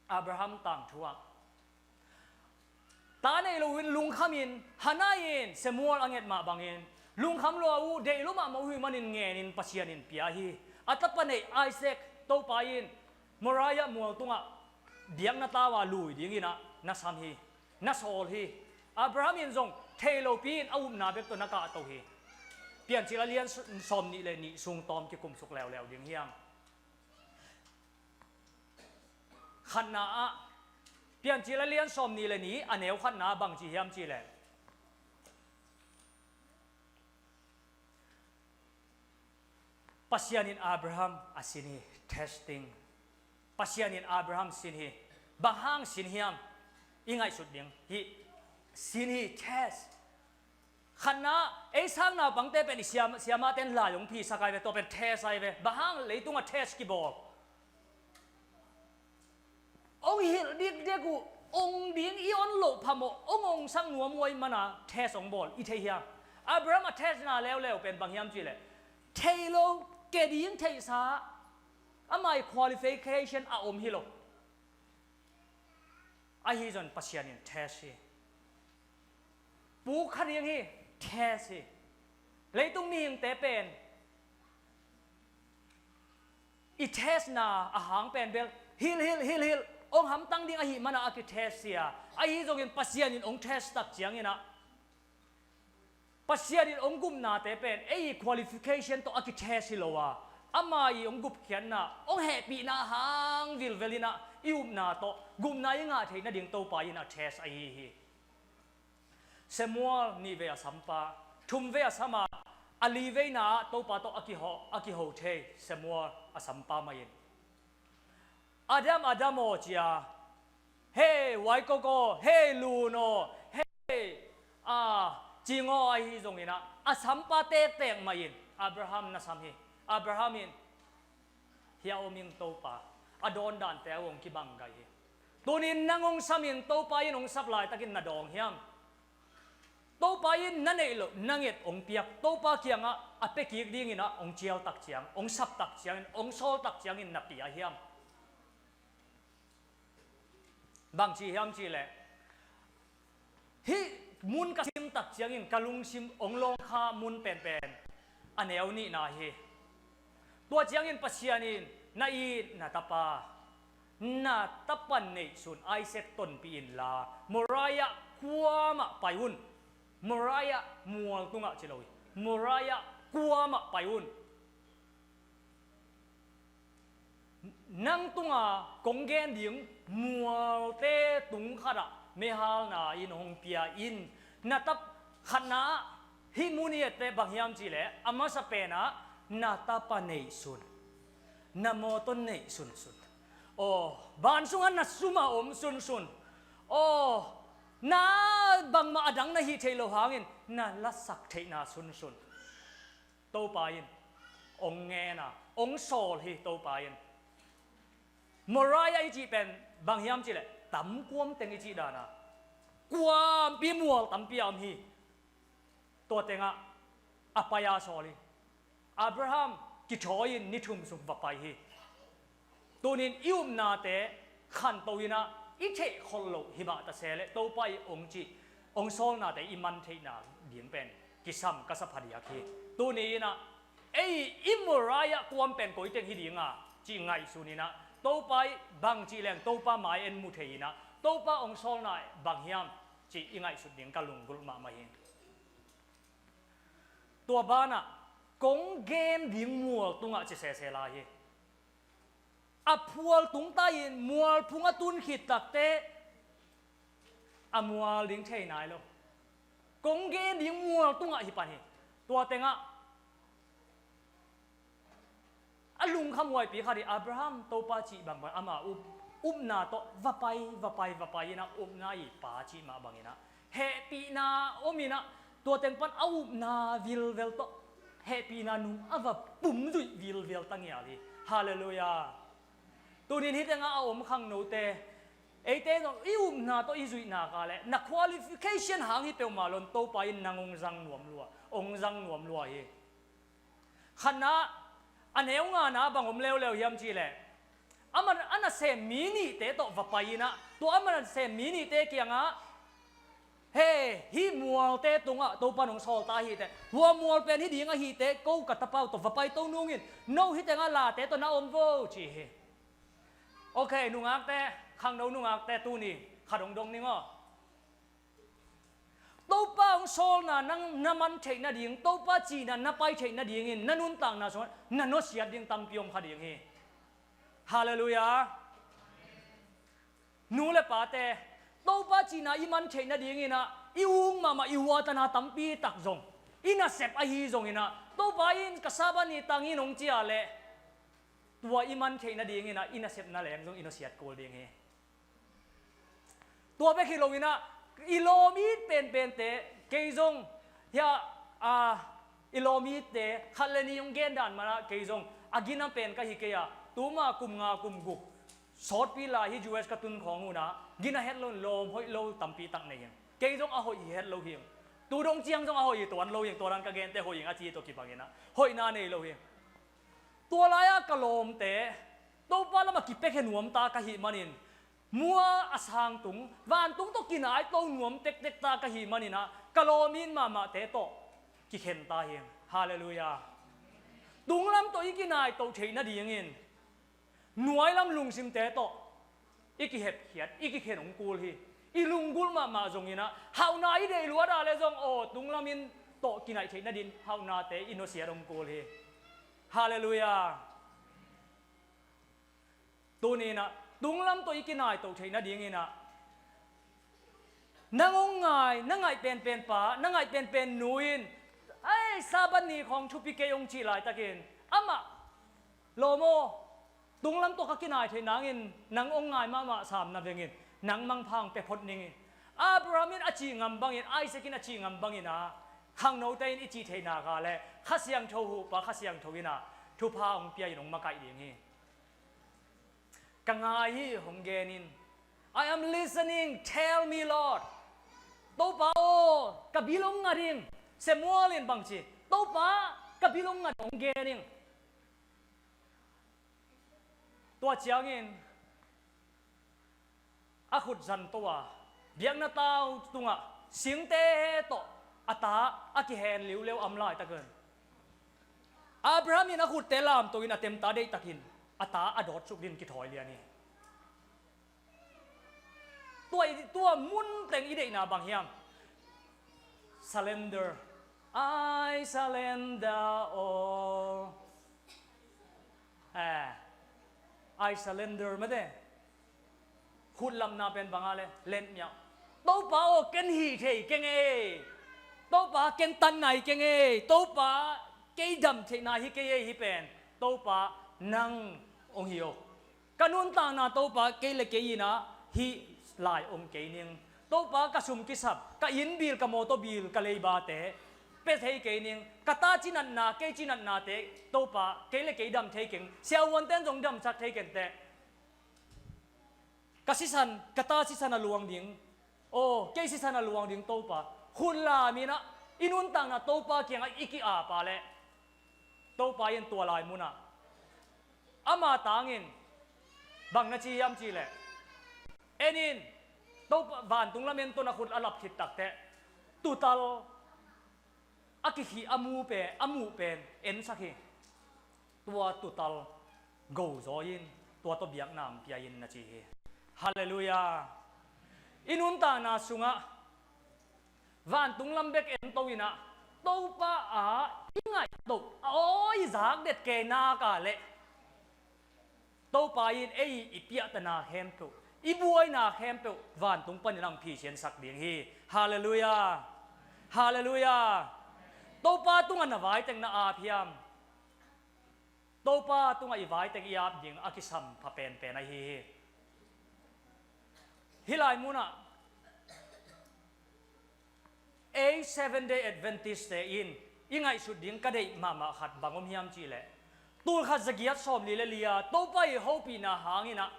Abraham tangthu ah, ta nei loin lungkhamin, Hannah in Samuel a nget mah bangin, lungkham lua uh, deih lua mahmah uh ahih manin ngenin Pasian in pia hi. A tapa neih Isaac Topa in Moriah mual tungah biakna tau a lui dingin ah na sam hi, na sawl hi. Abraham in zong thei lopi-in a upna bek tawh na kahto hi. Piancil a lian sawm nih le nih sung tawm kikumsuk leuleu ding hi hang. Khatna ah, Piancil a lian sawm nih le nih a neu khatna ah bang ci hiam cih leh, Pasian in Abraham a sin hi, testing. Pasian in Abraham sin hi. Bang hang sin hiam? I ngaihsut ding hi. Sin hi, test. Khatna, ei sang naupangte pen i siam, siamahte in lai hong phisak ai ve, tua pen test ai ve. Bang hang leitungah test kibawl? Hong hilh dikdek uh, hong ding i on loh phamawh, hong hong sak nuam uh ahih mana test hong bawl i thei hiam? Abraham a testna leuleu pen bang hiam cih leh, thei lo, ke ding theihsa, ama i qualification a om hi lo. Ahi zongin Pasian in test hi. Puk kha ding hi, test hi. Leitung mihingte pen i testna a hang pen bel hilh, hilh, hilh, hilh, hong hamtang ding ahih mana a kitest hi a. Ahi zongin Pasian in hong test tak ciangin ah, Pasian in hong gupnate pen ei i qualification tawh a kitest hi lo a, ama i hong gupkhiatna, hong hehpihna hang vilvel in ah i upna tawh gupna i ngah theih nading Topa in a test ahi hi. Samuel nih vei a sampa, thum vei a sam a, a li veina ah Topa tawh a kiho, a kiho thei Samuel a sampa mah in, "Adam, Adam aw," ci a, "Hei, huaikok aw, hei, lun aw, hei, a, cing aw," ahi zongin ah, a sampa tektek mah in, "Abraham na sam hi, Abraham," in, "Hiah om ing Topa," a dawn dante uh hong kibang gai hi. Tuni-in nang hong samin Topa in hong sap laitakin na dawng hiam? Topa in na neih loh, na nget hong piak, Topa kiangah a pia kik dingin ah hong cial tak ciang, hong sap tak ciangin, hong sawl tak ciangin na pia hiam? Bang ci hiam cih leh, hih mun ka sim tak ciangin ka lungsim hong lawng kha mun penpen a neu nihna hi. Tua ciangin Pasian in, "Na it, na tapa, na tapa neihsun Isaac tonpih inla Moriah khua mah pai un. Moriah mual tungah ci lo hi. Moriah kuamah pai un. Nang tunga kong gen ding mualte tung khatah meihalna in hong pia in. Na tapa khatna ah hih mun i etteh bang hiam cihleh a masa penah na tapa neihsun, na mawtaw neih sunsun. Aw, ban sungah na sum a om sunsun. Aw, na bangmah a dang na hih theih loh hangin na lasak theihna sunsun. Topa in hong ngen a, hong sawl hi Topa in. Moriah i cih pen bang hiam cihleh tamkuam teng i cih dana kuampi mual tampi a om hi. Tua tengah a pai a sawl hi. Abraham kithawi-in ni thum sung va pai hi. Tunin i upnate khanto inah i theih khol loh hi mah ta se leh Topa i hong cih hong sawlnate i man theihna ding pen kisam ka sa phadiak hi. Tuni inah ei i Moriah kuam pen koi teng hi dinga cih ngaihsun inah Topa i bang cih leng Topa mai en mu thei inah Topa hong sawlna bang hiam cih i ngaihsut ding ka lunggulh mahmah hi. Tua banah kong gen ding mual tungah ci sese lai hi. A phual tung ta in mual phung a tun khit takteh a mual ding thei nai lo. Kong gen ding mual tungah hi pan hi. Tua tengah a lungkham huaipi khat hi. Abraham Topa cih bangbang ama up, upna tawh va pai, va pai, va pai inah upna i pa cih mah banginah hehpihna om inah tua teng pan a upna vilvel tawh hehpihna nung a va pum zuih vilvel ta ngial hi. Halleluiah. Tunin hih tengah a om khangnote eite zong i upna tawh i zuihna ka leh na qualification hang hi peuhmah lo in Topa in nang hong zang nuam lua, hong zang nuam lua hi. Khatna a neu ngana bang om leuleu hiam cihleh a man a nasem mi nihte tawh va pai inah tua a man a nasem mi nihte kiangah he, hih mualte tungah Topa nong sawl ta ahiteh hua mual pen hi ding ahiteh ko ka tapa uh tawh va pai to nungin no hih tengah late tawh na om vo ci hi. Ok, nungakte, khangno nungakte tuni khat hong dong ning aw. Topa hong sawlna nang na man theih nading, Topa cihna na pai theih nadingin na nuntakna sungah na nusiat ding tampi om kha ding hi. Halleluiah. Nu le pate, Topa cihna i man theih nadinginah i ung mahmah i huatana tampi tak zong i nasep ahi zonginah Topa in ka Sabbath ni tangin hong ciah leh tua i man theih nadinginah i nasepna leng zong i nusiat kul ding hi. Tua bek hi loinah i lawm it penpente kei zong hia a i lawm itte khat le nih hong gen dan manah kei zong a gina pen ka hi kei a, tuma kum nga kum guk sawtpi lai hi U S ka tun khawng unah gina het lo in lawm hoih lo tampi tak nei hi. Kei zong a hoih hi het lo hi. Tu dong ciang zong a hoih hi tuan lo hi, tua dan ka gente hoih hi a ci hi tua kibanginah hoihna nei lo hi. Tua lai-ah ka lawmte Topa lamah kipekhe nuamta ka hih manin mua a sang tung vantung tawh kinaito nuam tektek ta ka hih maninah ka lawm it mahmahte tawh kikhen ta hi. Halleluiah. Tunglam tawh i kinaito theih nadingin nuailam lungsimte tawh i kihepkhiat, i kikhen hong kul hi. I lunggulh mahmah zonginah hauhna i deih luat ah le zong aw tunglamin tawh kinaih theih nadin hauhnate i nusiat hong kul hi. Halleluiah. Tuninah tunglam tawh i kinaito theih nadinginah nang hong ngai, na ngaih penpen pa, na ngaih penpen nu in ai Sabbath ni khawng thupi kei hong cih laitakin amah lawm aw, tunglam tawh ka kinai theih nangin nang hong ngai mahmah sam na vengin nang mangpha hong pia phot ningin Abraham in a cih ngam bangin, Isaac in a cih ngam bangin a khangnote in i cih theihna ka le Kha Siangtho huhpa Kha Siangtho inah thupha hong pia in hong makaih ding hi. Ka ngai hi, hong gen in. I am listening, tell me Lord. Topa aw, ka bil hong ngat ing. Samuel in bang ci? Topa, ka bil hong ngat, hong gen ing. Tua ciangin a khut zanto a biakna tau tungah singte tawh a ta a kihen liuleu am laitakin Abraham in a khutte lamto in a temta deihtakin a ta a dawtsuk din kithawi lian hi. Tua, tua mun teng i deihna bang hiam? Surrender. I surrender all. Eh, I surrender mate. Khutlamna pen banga le, let me out. Topa aw, ken hih thei keng ei. Topa, ken tan nai keng ei. Topa, kei dam theihna hi kei ei, hih pen. Topa, nang hong hi aw. Ka nuntakna Topa, kei le kei in ah hih lai om kei ning. Topa, ka sum kisap, ka inn bill, ka mawtaw bill, ka leibate pia thei kei ning. Ka ta cinatna, kei cinatnate Topa, kei le kei dam thei keng. Siavuante'n zong damsak thei keng teh. Ka sisan, ka ta sisan a luang ding. Aw, kei sisan a luang ding Topa. Khutlam in ah i nuntakna Topa kiangah i ki-ap a leh, Topa in tua lai munah ama tangin bang na ci hiam cih leh, en in, Topa, vantung lam en tawh na khut a lap khit takteh, tutal a kikhih a mu pen, a muh pen ensak hi. Tua tutal go zaw in, tua tawh biakna hong pia in, na ci hi. Halleluiah. I nuntakna sungah vantung lam bek en to in ah, Topa ah i ngaihtoh, aw, i zak det kei nak a leh, Topa in ei i piahtana khempeuh, i buaina khempeuh vantung panin hong phisiansak ding hi. Halleluiah. Halleluiah. Topa tungah na vai teng na ap hiam? Topa tungah i vai teng i ap ding a kisam pha penpen ahi hi. Hih lai munah ei Seventh Day Adventist-te in i ngaihsut ding ka deih mahmah khat bang om hiam cih leh, tulkhat zagiat sawmli le li-a Topa i hopihna hangin ah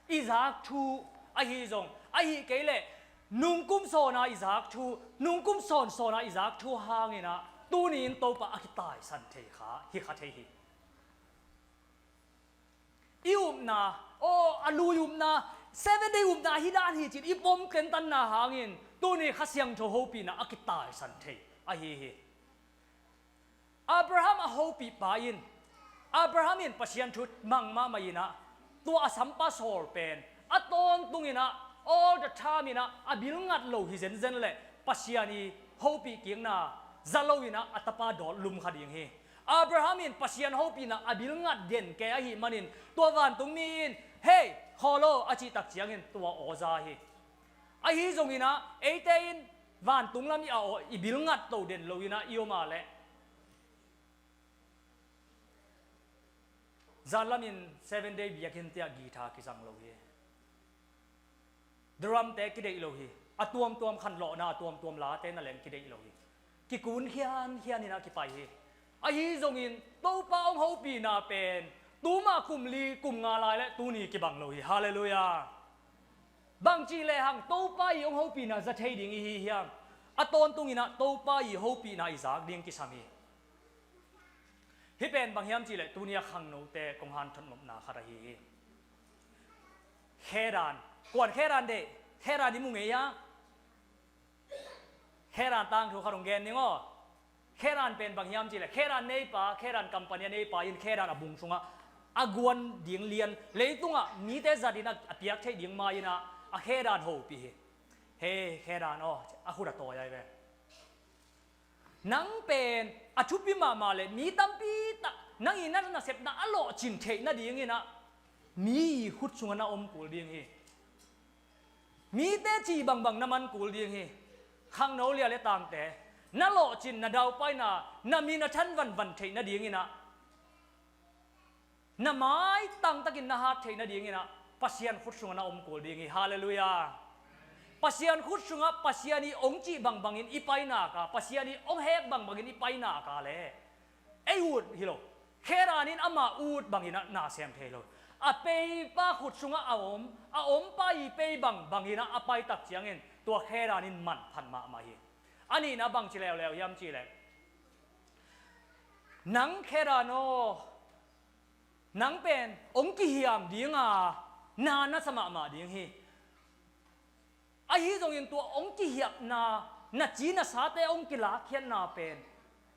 i zak thu ahi zong, ahih kei leh nungkum sawna i zak thu, nungkum sawn sawna i zak thu hangin ah tuni in Topa a kitaisan thei kha, hi kha thei hi. I upna, aw, a lui upna, Seventh Day upna hi dan hi ci-in i pom tentanna hangin tuni Kha Siangtho hopihna a kitaisan thei ahi hi. Abraham a hopihpa in, Abraham in Pasian thu mang mahmah in ah, tua a sampa Saul pen a tawntung in ah, all the time in ah, a bil ngat lo hi zenzen leh Pasian i hopih kikna za lo in ah, a tapa dawt lum kha ding hi. Abraham in Pasian hopihna a bil ngat den kei ahih manin, tua vantungmi in, "Hei, khawl aw," a cih tak ciangin tua aw za hi. Ahi zongin ah, eite in vantung lam i a aw, i bil ngat to den lo in ah i om a leh, zan lamin Seventh Day biakinn te ah guitar kizang lo hi. Drum te kideih lo hi. A tuamtuam khanlawhna, a tuamtuam late na leng kideih lo hi. Kikun khiankhian in ah kipai hi. Ahi zongin Topa hong hopihna pen tuma kum li kum nga lai le tuni kibang lo hi. Halleluiah. Bangci lehang Topa i hong hopihna za thei ding i hi hiam? A tawntung in ah Topa i hopihna i zak ding kisam hi. Hih pen bang hiam cih leh tuni a khangnote kong hanthot nopna khat ahi hi. Khedan. Kuan khedan deih? Khedan i mu ngei a? Khedan tangthu khat hong gen ning aw. Khedan pen bang hiam cih leh, khedan neipa, khedan company a neipa in khedan a bung sungah a guan ding lian, leitungah mite zat in a, a piak theih ding ma in ah, a khedan hopih hi. Hei, khedan aw, a khut a tawi ai ve. Nang pen a thupi mahmah leh mi tampi tak nang i na nasepna a lawhcin theih nadingin ah mi i khut sungah na om kul ding hi. Mite cih bangbang na man kul ding hi. Khangno lia le tangte, na lawhcin, na daupaina, na min a than vanvan theih nadingin ah, na maitang takin na hat theih nadingin ah Pasian khut sungah na om kul ding hi. Halleluiah. Pasian khut sungah Pasian i ong cih bangbangin i painak a, Pasian i ong hek bangbangin i painak a leh ei ut hi lo. Khedan in ama ut bangin ah na sem thei lo. A peipa khut sungah a om, a ompa i pei bangbangin ah a pai tak ciangin tua khedan in manphat mahmah hi. A nihna bangci leuleu hiam cih leh, nang khedan aw, nang pen ong kihiam ding a, na na sa mahmah ding hi. Ahi zongin tua ong kihiapna, na ci na sate ong kilakkhiatna pen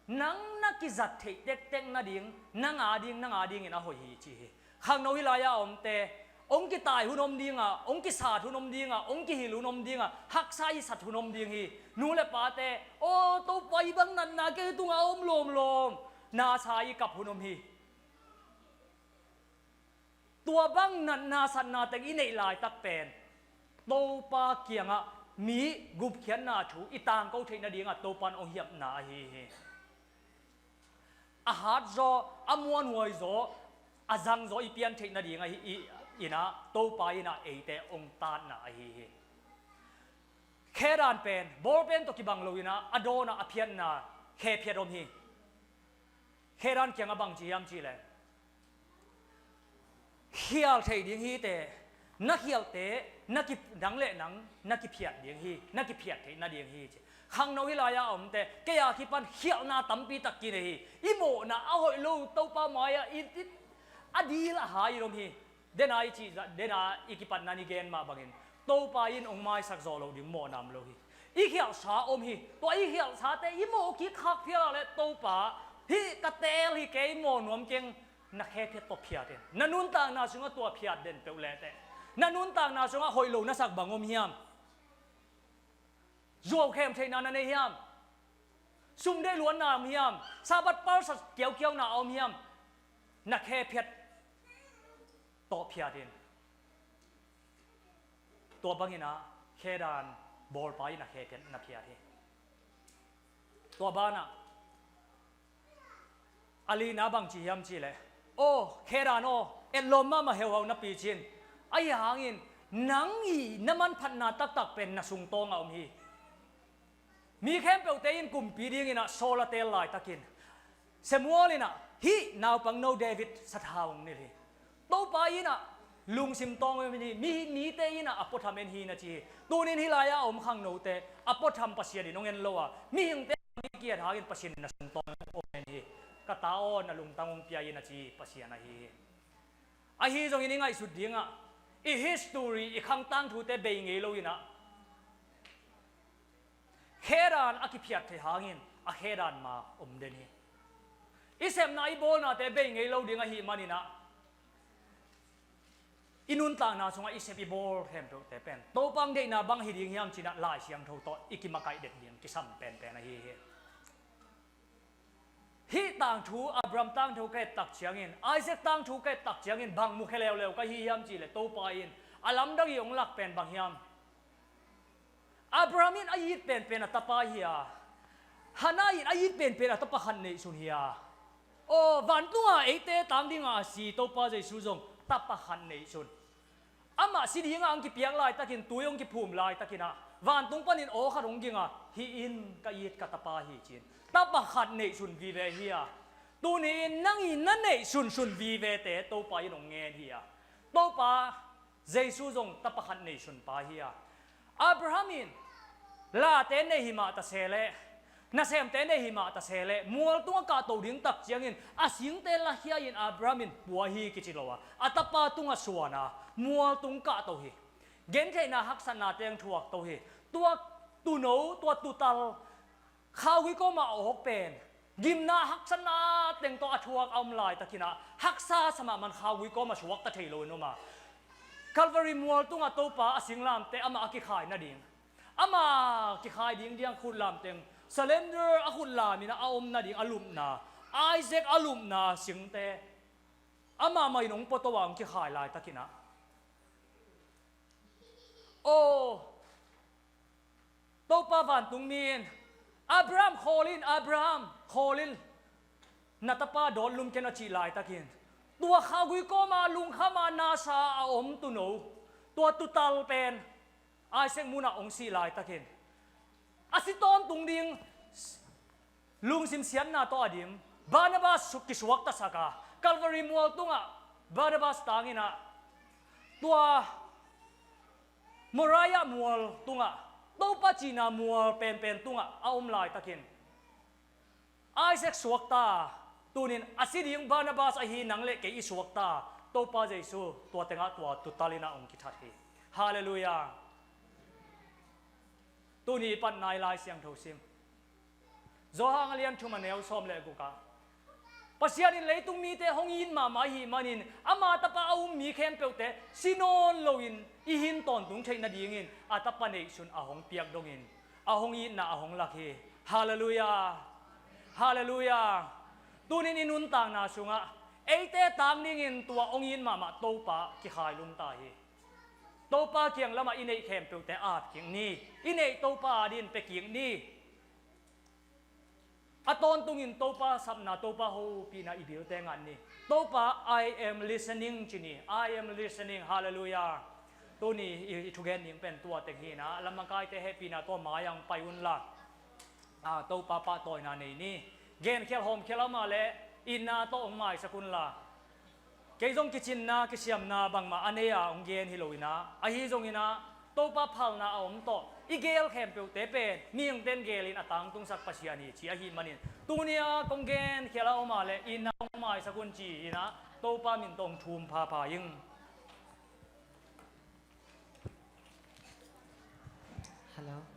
nang na kizat theih tektek nading, nang a ding, nang a dingin a hoih hi ci hi. Khangno hih lai-a omte, Hong kitai hun om ding a, hong kisat hun om ding a, hong kihil hun om ding a, haksa i sat hun om ding hi. Nu le pate, aw, Topa, hih bang natna kei tungah a om lawmlawm, nasa i kap hun om hi. Tua bang natna satna teng i neih laitak pen Topa kiangah mi gupkhiatna thu i tangko theih nadingah Topa in hong hiamna ahi hi. A hat zaw, a muanhuai zaw, a zang zaw i pian theih nading ahi, i, in ah Topa in ah eite hong tatna ahi hi. Khedan pen, ball pen tawh kibang lo in ah a dawn ah a phiatna khe phiat om hi. Khedan kiangah bang ci hiam cih leh, khial theih ding hi teh, na khialte, na ki, nang le nang na kiphiat ding hi, na kiphiat theih nading hi ci. Khangno hih lai-ah a omte, kei a kipan khialhna tampi tak kinei hi. I mawhna a hoih lo, Topa mai-ah i, i, a dil a hai i om hi. Dena i cih, dena i kipatna i gen mah bangin Topa in hong maisak zawh loh ding mawhna om lo hi. I khialhsa om hi. Tua i khialhsate i mawh kik khak phial ah leh Topa, hih ka teel hi, kei mawh nuam keng, na khe phiat tawh phiat in. Na nuntakna sungah tua phiat den peuh leh teh, na nuntakna sungah hoih lo na sak bang om hiam? Zuau khem theihna na nei hiam? Sum deih luatna om hiam? Sabbath palsat kiaukiauna a om hiam? Na khe phiat tawh phiat in. Tua bangin ah khedan bawlpa in a khe phiat na phiat hi. Tua banah a lina bang ci hiam cih leh, aw, khedan aw, etlawm mahmah heuhau na pi cin. Ahi hangin nang i na manphatna taktak pen na sungtawng a om hi. Mi khempeuhte in kumpi dingin ah Saul a teel laitakin Samuel in ah hih naupangno David sathau hong nilh hi. Topa in ah lungsim tawng om hi, mi, mite in ah a puatham en hi na ci hi. Tunin hih lai-ah a om khangnote a puatham Pasian in hong en lo a, mihingte mi kiat hangin Pasian in a sungtawng hong en hi. Ka ta aw, na lungtang hong pia in a ci Pasian ahi hi. Ahi zongin i ngaihsut dingah i history, i khang tangthute bei ngei lo in ah khedan a kiphiat theih hangin a khedan ma om den hi. I sepna i bawlnate bei ngei lo ding ahih manin ah i nuntakna sungah i sep i bawl khempeuhte pen Topa hong deihna bang hi ding hiam cih in ah Lai Siangtho tawh i kimakaih det ding kisam penpen ahi hi. Hih tangthu, Abraham tangthu ka et tak ciangin, Isaac tangthu ka et tak ciangin bang mukhia leuleu ka hi hiam cih leh Topa in a lamdang i hong lak pen bang hiam? Abraham in a it penpen a tapa hi a, Hannah in a it penpen a tapa khat neihsun hi a, aw, vantungah eite tang dingah a si Topa Jesu zong tapa khat neihsun. Amah si dingah hong kipiak laitakin, tui hong kiphum laitakin ah vantung panin aw khat hong ging a, hih in ka it ka tapa hi ci-in tapa khat neihsun vive hi a, tuni-in nang i na neihsunsun vivete Topa in hong ngen hi a, Topa Jesu zong tapa khat neihsun pa hi a. Abraham in late nei hi mah ta se leh, nasemte nei hi mah ta se leh, mual tungah kahto ding tak ciangin a singte lakhia-in Abraham in pua hi kici lo a, a tapa tungah suan a, mual tung kahto hi. Gentheihna haksatna teng thuakto hi. Tua tuuno, tua tuutal khaugui kawmah a awk pen gimna haksatna teng tawh a thuak a om laitakin ah haksa sa mahmah, khaugui kawmah suakta thei lo in om a, Calvary mual tungah Topa a singlamteh amah a kikhai nading, amah kikhai ding ding khutlam teng, surrender, a khutlam in a om nading a lupna, Isaac a lupna singte amah mah in hong puato a hong kikhai laitakin ah, aw, Topa vantungmi in, "Abraham, khawl in, Abraham, khawl in, na tapa dawt lum ken," a cih laitakin, tua khaugui kawma lungkhama nasa a om tuuno, tua tuutal pen Isaac munah hong sih laitakin, a si tawntung ding lungsim siatna tawh a dim Barnabas su-, kisuaktasak a, Calvary mual tungah Barnabas tangin ah, tua Moriah mual tungah, Topa cihna mual penpen tungah a om laitakin, Isaac suakta, tunin a si ding Barnabas ahi nang le kei i suakta, Topa Jesu tua tengah tua tuutal in ah hong kithat hi. Halleluiah. Tuni i patna i Lai Siangtho sim, Johan a lian thum a neu sawm le guk ah, Pasian in leitung mite hong it mahmah ahih manin ama tapa a um mi khempeuhte si nawn loin i hin tawntung theih nadingin a tapa neihsun a hong piak dongin a hong itna a hong lak hi. Halleluiah. Halleluiah. Tunin i nuntakna sungah eite tang dingin tua hong it mahmah Topa kikhailum ta hi. Topa kiang lamah i neih khempeuhte ap kik ni. I neih Topa adin pia kik ni. A tawntungin Topa sapna, Topa hopihna i bilte ngat ni. Topa, "I am listening," ci ni. "I am listening." Halleluiah. Tuni i, i thugen ding pen tua teng hi na. Lamakaite hehpihna tawh mai-ah hong pai unla, a, Topa pahtawina nei ni. Genkhial hawmkhial a om a leh itna tawh hong maisak unla, kei zong kicinna kisiamna bangmah a nei-a hong gen hi lo in ah, ahi zongin ah Topa phalna a om tawh i geel khempeuhte pen mihingte'n geelin a tangtungsak Pasian hi ci ahih manin, tuni-a kong genkhial a om a leh itna hong maisak un ci-in ah Topa min tawh hong thum phapha ing. Hello.